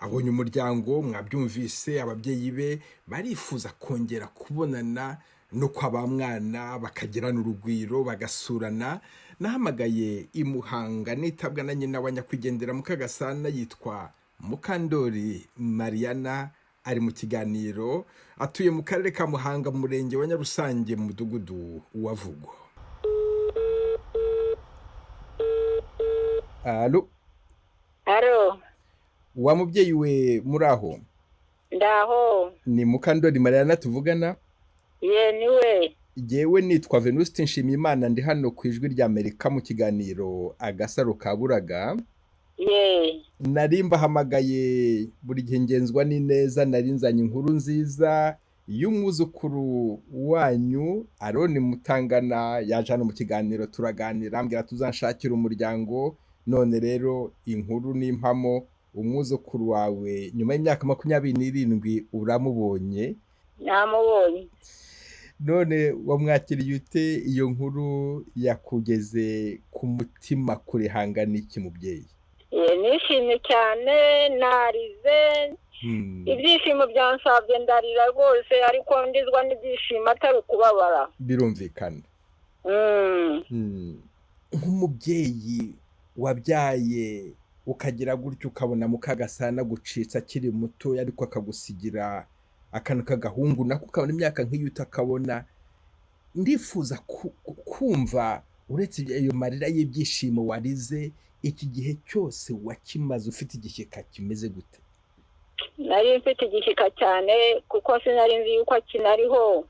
abonye umuryango, mwabyumvise, ababyeyi be barifuza kongera kubonana no kwa ba mwana, bakagirana urugwiro, bagasurana. Nahamagaye i Muhanga nitabwa na nyina wa nyakwigendera Mukagasana, yitwa Mukandori Mariana, ari mu kiganiro, atuye mu karere ka Muhanga, mu murenge wa Nyarusange, mu mudugudu wa Vugo. Alo?
Alo.
Wa mubyeyi we, muri aho?
Ndaho.
Ni Mukandori Mariana tuvugana?
Ye, niwe.
Yewe, nitwa Venuste Nshimiyimana, ndi hano ku Ijwi ry'Amerika mu kiganiro Agasaro Kaburaga.
Ye.
Nari mbahamagaye, buri gihe ngenzwa n'ineza, nari nzanye inkuru nziza y'umwuzukuru wanyu Aroni Mutangana, yaje hano mu kiganiro turaganira, ambwira tuzanshakira umuryango. None rero inkuru n'impamo, umwuzukuru wawe nyuma y'imyaka 27 uramubonye.
Namubonye.
None wamwakiriye ute? Iyo nkuru yakugeze ku mutima kure hangana iki, mubyeyi?
Nishimye cyane, narize, ibyishimo byansabye ndarira rwose, ariko ndizwa n'ibyishimo atari ukubabara.
Birumvikana. Nk'umubyeyi wabyaye, ukagira gutyo ukabona Mukagasana gucitse akiri muto, ariko akagusigira akantu k'agahungu, nako ukabona imyaka nk'iyo utakabona, ndifuza kumva, uretse ayo marira y'ibyishimo warize, iki gihe cyose wakimaze ufite igishyika kimeze gute?
Nari mfite igishyika cyane, kuko sinari nzi yuko akinariho.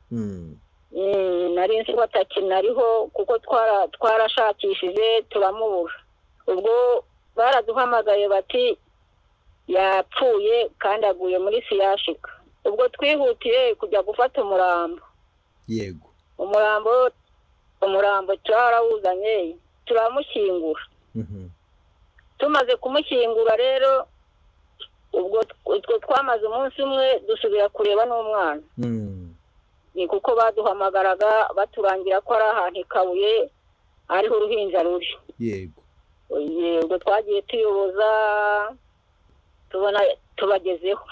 Nari nzi ko atakinariho, kuko twarashakishije turamubura. Ubwo baraduhamagaye bati yapfuye kandi aguye muri siyashika. Ubwo twihutiye kujya gufata umurambo.
Yego.
Umurambo twarawuzanye turamushyingura. Tumaze kumushyingura rero ubwo twamaze umunsi umwe dusubira kureba n'umwana. Ni kuko baduhamagaraga baturangira ko ari ahantu ikabuye ariho uruhinja ruri.
Yego.
Yego, twagiye tuyoboza tubona tubagezeho.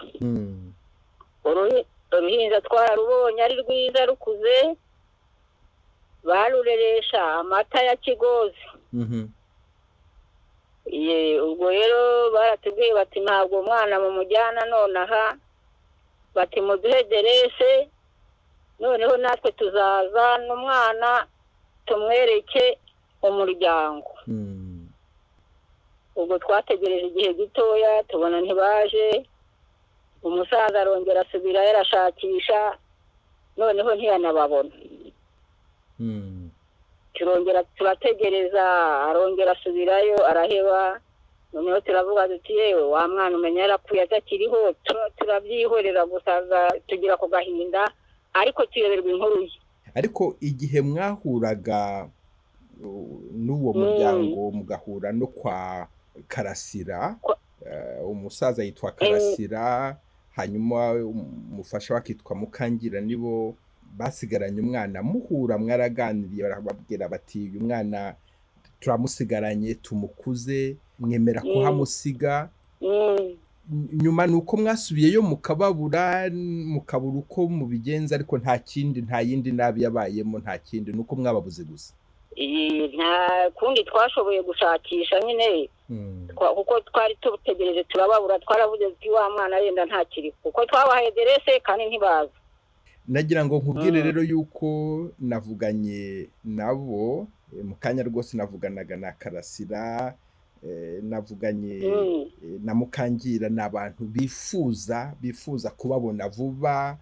Uruhinja twararubonye ari rwiza rukuze, barureresha amata ya kigozi. Ubwo rero baratubwiye bati ntabwo umwana mumujyana nonaha, bati muduhe derese, noneho natwe tuzaza n'umwana tumwereke umuryango. Ubwo twategereje igihe gitoya tubona ntibaje, umusaza arongera asubira yarashakisha, noneho ntiyanababona. Turongera turategereza, arongera asubirayo araheba. Noneho turavuga duti yewe wa mwana umenya yarapfuye atakiriho, turabyihorera gusaza tugira ku gahinda, ariko tuyoberwa inkuru ye.
Ariko igihe mwahuraga n'uwo muryango mugahura no kwa Karasira, umusaza yitwa Karasira, hanyuma umufasha wakitwa Mukangira, nibo basigaranye umwana. Muhura mwaraganiriye, barababwira bati uyu mwana turamusigaranye tumukuze, mwemera kuhamusiga. Nyuma nuko mwasubiyeyo mukababura, mukabura uko mubigenza, ariko nta kindi, nta yindi nabi yabayemo, nta kindi, nuko mwababuze gusa.
Nta kundi twashoboye gushakisha nyine, kuko twari tutegereje turababura, twaravuze tuti wa mwana yenda ntakiri, kuko twabahaye derese kandi ntibaza.
Nagira ngo nkubwire rero yuko navuganye nabo mu kanya rwose, navuganaga na Karasira, navuganye na Mukangira, ni abantu bifuza kubabona vuba,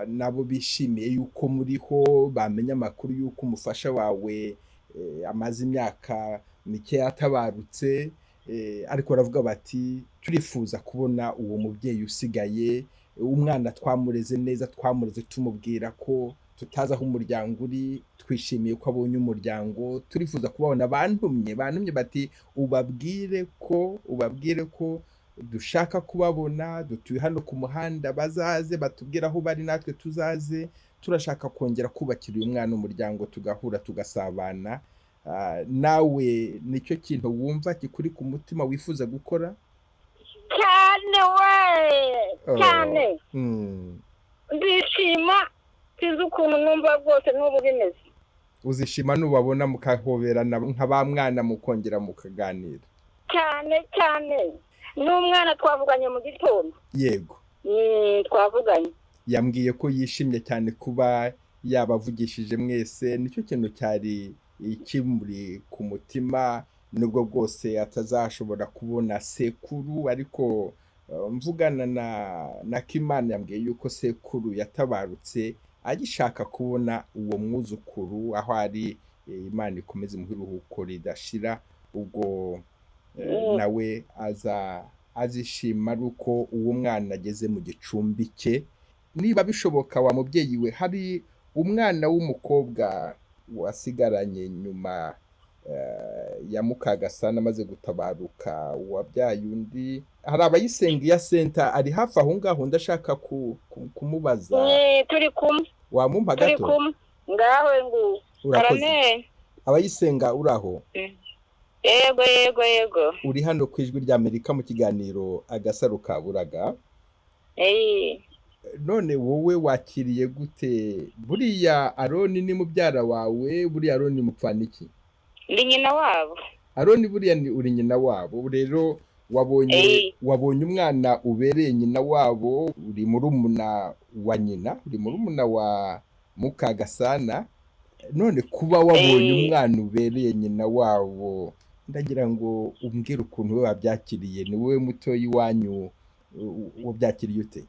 nabo bishimiye yuko muriho, bamenya amakuru yuko umufasha wawe amaze imyaka mike yatabarutse, ariko baravuga bati turifuza kubona uwo mubyeyi usigaye, umwana twamureze neza, twamureze tumubwira ko tutazi aho umuryango uri, twishimiye ko abonye umuryango, turifuza kubabona. Bantumye bati ubabwire ko dushaka kubabona, dutuye hano ku muhanda, bazaze batubwire aho bari natwe tuzaze, turashaka kongera kubakira uyu mwana umuryango, tugahura tugasabana. Nawe nicyo kintu wumva kikuri ku mutima wifuza gukora?
Cyane we, cyane. Ndishima sinzi ukuntu numva rwose n'ubu bimeze.
Uzishima nubabona mukahoberana nka ba mwana, mukongera mukaganira?
Cyane cyane. N'umwana twavuganye mu gitondo.
Yego.
Twavuganye.
Yambwiye ko yishimye cyane kuba yabavugishije mwese, nicyo kintu cyari ikimuri ku mutima, nubwo bwose atazashobora kubona sekuru, ariko mvugana na Kimana yambwiye yuko sekuru yatabarutse agishaka kubona uwo mwuzukuru aho ari. Imana ikomeze imuhe iruhuko ridashira, ubwo nawe azishima ari uko uwo mwana ageze mu gicumbi cye. Niba bishoboka wa mubyeyi we, hari umwana w'umukobwa wasigaranye nyuma ya Mukagasana amaze gutabaruka, wabyaye undi, hari abayisenga iya senta ari hafi aho ngaho, ndashaka kumubaza.
Turi kumwe.
Wamumpa gato?
Ngaho ngu.
Urakoze. Abayisenga uraho?
Yego yego yego.
Uri hano ku Ijwi ry'Amerika mu kiganiro Agasaro Kaburaga. None wowe wakiriye gute? Buriya Aroni ni mubyara wawe, buriya Aroni mupfana iki?
Ndi nyina wabo.
Aroni buriya ni uri nyina wabo, rero wabonye umwana ubereye nyina wabo, uri murumuna wa nyina, uri murumuna wa Mukagasana. None kuba wabonye umwana ubereye nyina wabo, ndagira ngo umbwire ukuntu we wabyakiriye. Ni wowe muto iwanyu, wabyakiriye ute?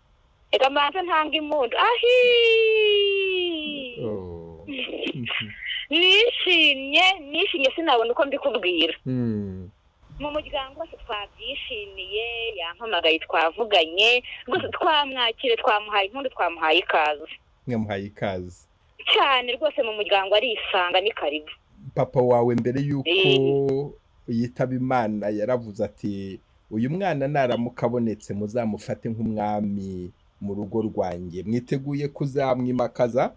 Eka mbanze ntanga impundu. Ahi! Nishimye sinabona uko mbikubwira.
Mu muryango wose twabyishimiye, yampamagaye, twavuganye rwose, twamwakire, twamuhaye impundu, twamuhaye ikaze.
Mwamuhaye ikaze.
Cyane rwose, mu muryango arisanga, ni karibu.
Papa wawe mbere y'uko yitaba Imana yaravuze ati: "Uyu mwana naramuka abonetse muzamufate nk'umwami mu rugo rwanjye." Mwiteguye kuzamwimakaza?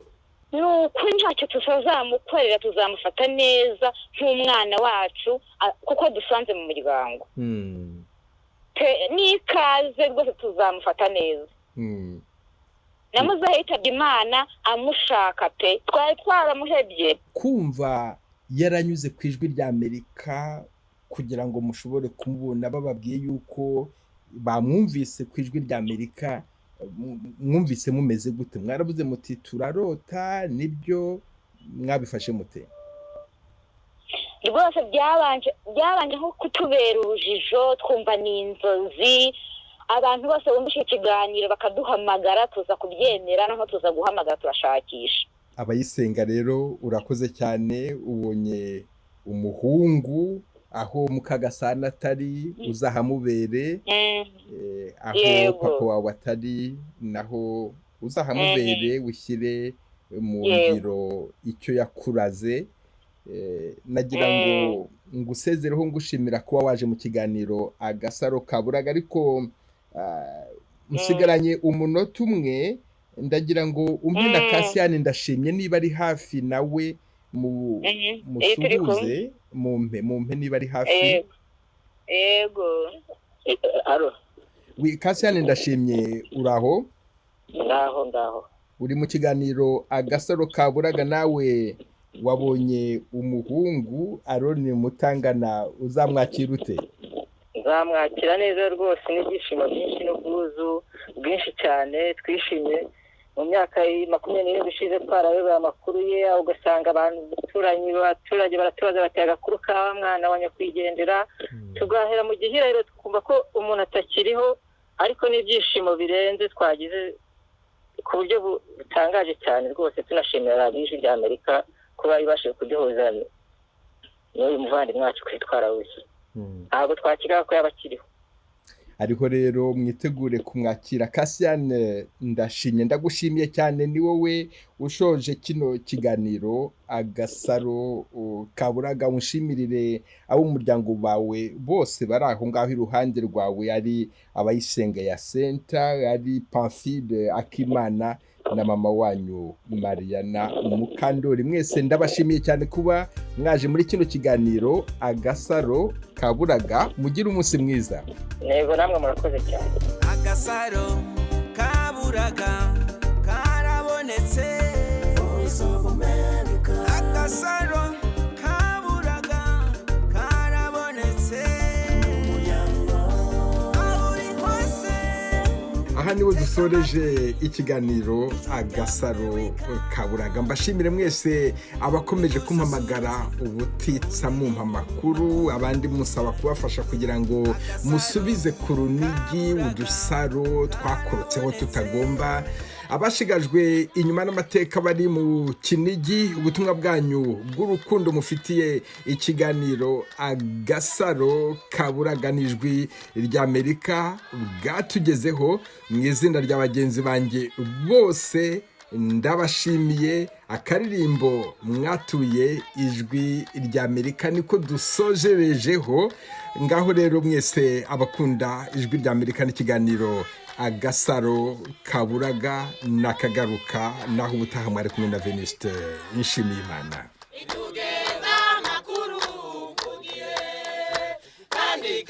Ni ukuri, ntacyo tutazamukorera, tuzamufata neza nk'umwana wacu, kuko dusanze mu muryango. N'ikaze rwose, tuzamufata neza. Namuzehe yitabye Imana amushaka pe, twari twaramuhebye.
Kumva yaranyuze ku Ijwi rya Amerika kugira ngo mushobore kumubona, bababwiye yuko bamwumvise ku Ijwi rya Amerika, mwumvise mumeze gute? Mwarabuze muti "Turarota"? Nibyo mwabifashe mute?
Rwose byabanje nko kutubera urujijo, twumva ni inzozi. Abantu bose bumva icyo kiganiro bakaduhamagara, tuza kubyemera, noneho tuza guhamagara, turashakisha.
Abayisenga rero, urakoze cyane, ubonye umuhungu. Aho Mukagasana atari uzahamubere, aho papa wawe atari naho uzahamubere, ushyire mu ngiro icyo yakuraze. Nagira ngo ngusezereho ngushimira kuba waje mu kiganiro Agasaro Kaburaga, ariko nsigaranye umunota umwe. Ndagira ngo umpe na Kasiyani Ndashimye niba ari hafi nawe mu
Turi kumwe.
musuhuze, mumpe niba ari hafi.
Yego.
Alo.
Oui, Kasiyani Ndashimye, uraho?
Ngaho, ngaho.
Uri mu kiganiro Agasaro Kaburaga. Nawe wabonye umuhungu Aroni Mutangana, uzamwakira ute?
Nzamwakira neza rwose n'ibyishimo byinshi n'ubwuzu bwinshi cyane. Twishimye mu myaka 27 ishize twarayoboye amakuru ye, ugasanga abantu, abaturanyi, abaturage baratubaza bati: "Agakuru ka wa mwana wa nyakwigendera?" Tugahera mu gihirahiro, tukumva ko umuntu atakiriho, ariko n'ibyishimo birenze twagize ku buryo butangaje cyane rwose. Tunashimira Radiyo Ijwi rya Amerika kuba ibashije kuduhuza n'uyu muvandimwe wacu twitwara wese. Ntabwo twakiraga ko yaba akiriho.
Ariko rero mwitegure kumwakira. Kasiyane Ndashimye, ndagushimiye cyane, ni wowe ushoje kino kiganiro Agasaro Kaburaga. Unshimirire ab'umuryango bawe bose bari aho ngaho iruhande rwawe, ari Abayisenga ya Senta, ari Pamphile Akimana na mama wanyu Mariana Mukandori. Mwese ndabashimiye cyane kuba mwaje muri kino kiganiro Agasaro Kaburaga. Mugire umunsi mwiza.
Ntego, namwe murakoze cyane.
Agasaro kaburaga karabonetse. Agasaro kaburaga karabonetse aho uri hose.
Aha niho dusoreje ikiganiro Agasaro Kaburaga. Mbashimire mwese abakomeje kumpamagara ubutitsa mumpa amakuru, abandi musaba kubafasha kugira ngo musubize ku runigi udusaro twakorotseho tutagomba. Abashigajwe inyuma n'amateka bari mu Kinigi, ubutumwa bwanyu bw'urukundo mufitiye ikiganiro Agasaro Kaburaga n'Ijwi ry'Amerika bwatugezeho. Mu izina rya bagenzi banjye bose ndabashimiye. Akaririmbo mwatuye Ijwi ry'Amerika niko dusojerejeho. Ngaho rero mwese abakunda Ijwi ry'Amerika n'ikiganiro Agasaro Kaburaga, nakagaruka naho ubutaha. Mwari kumwe na Venuste Nshimiyimana.
Tugeza amakuru ku gihe kandi.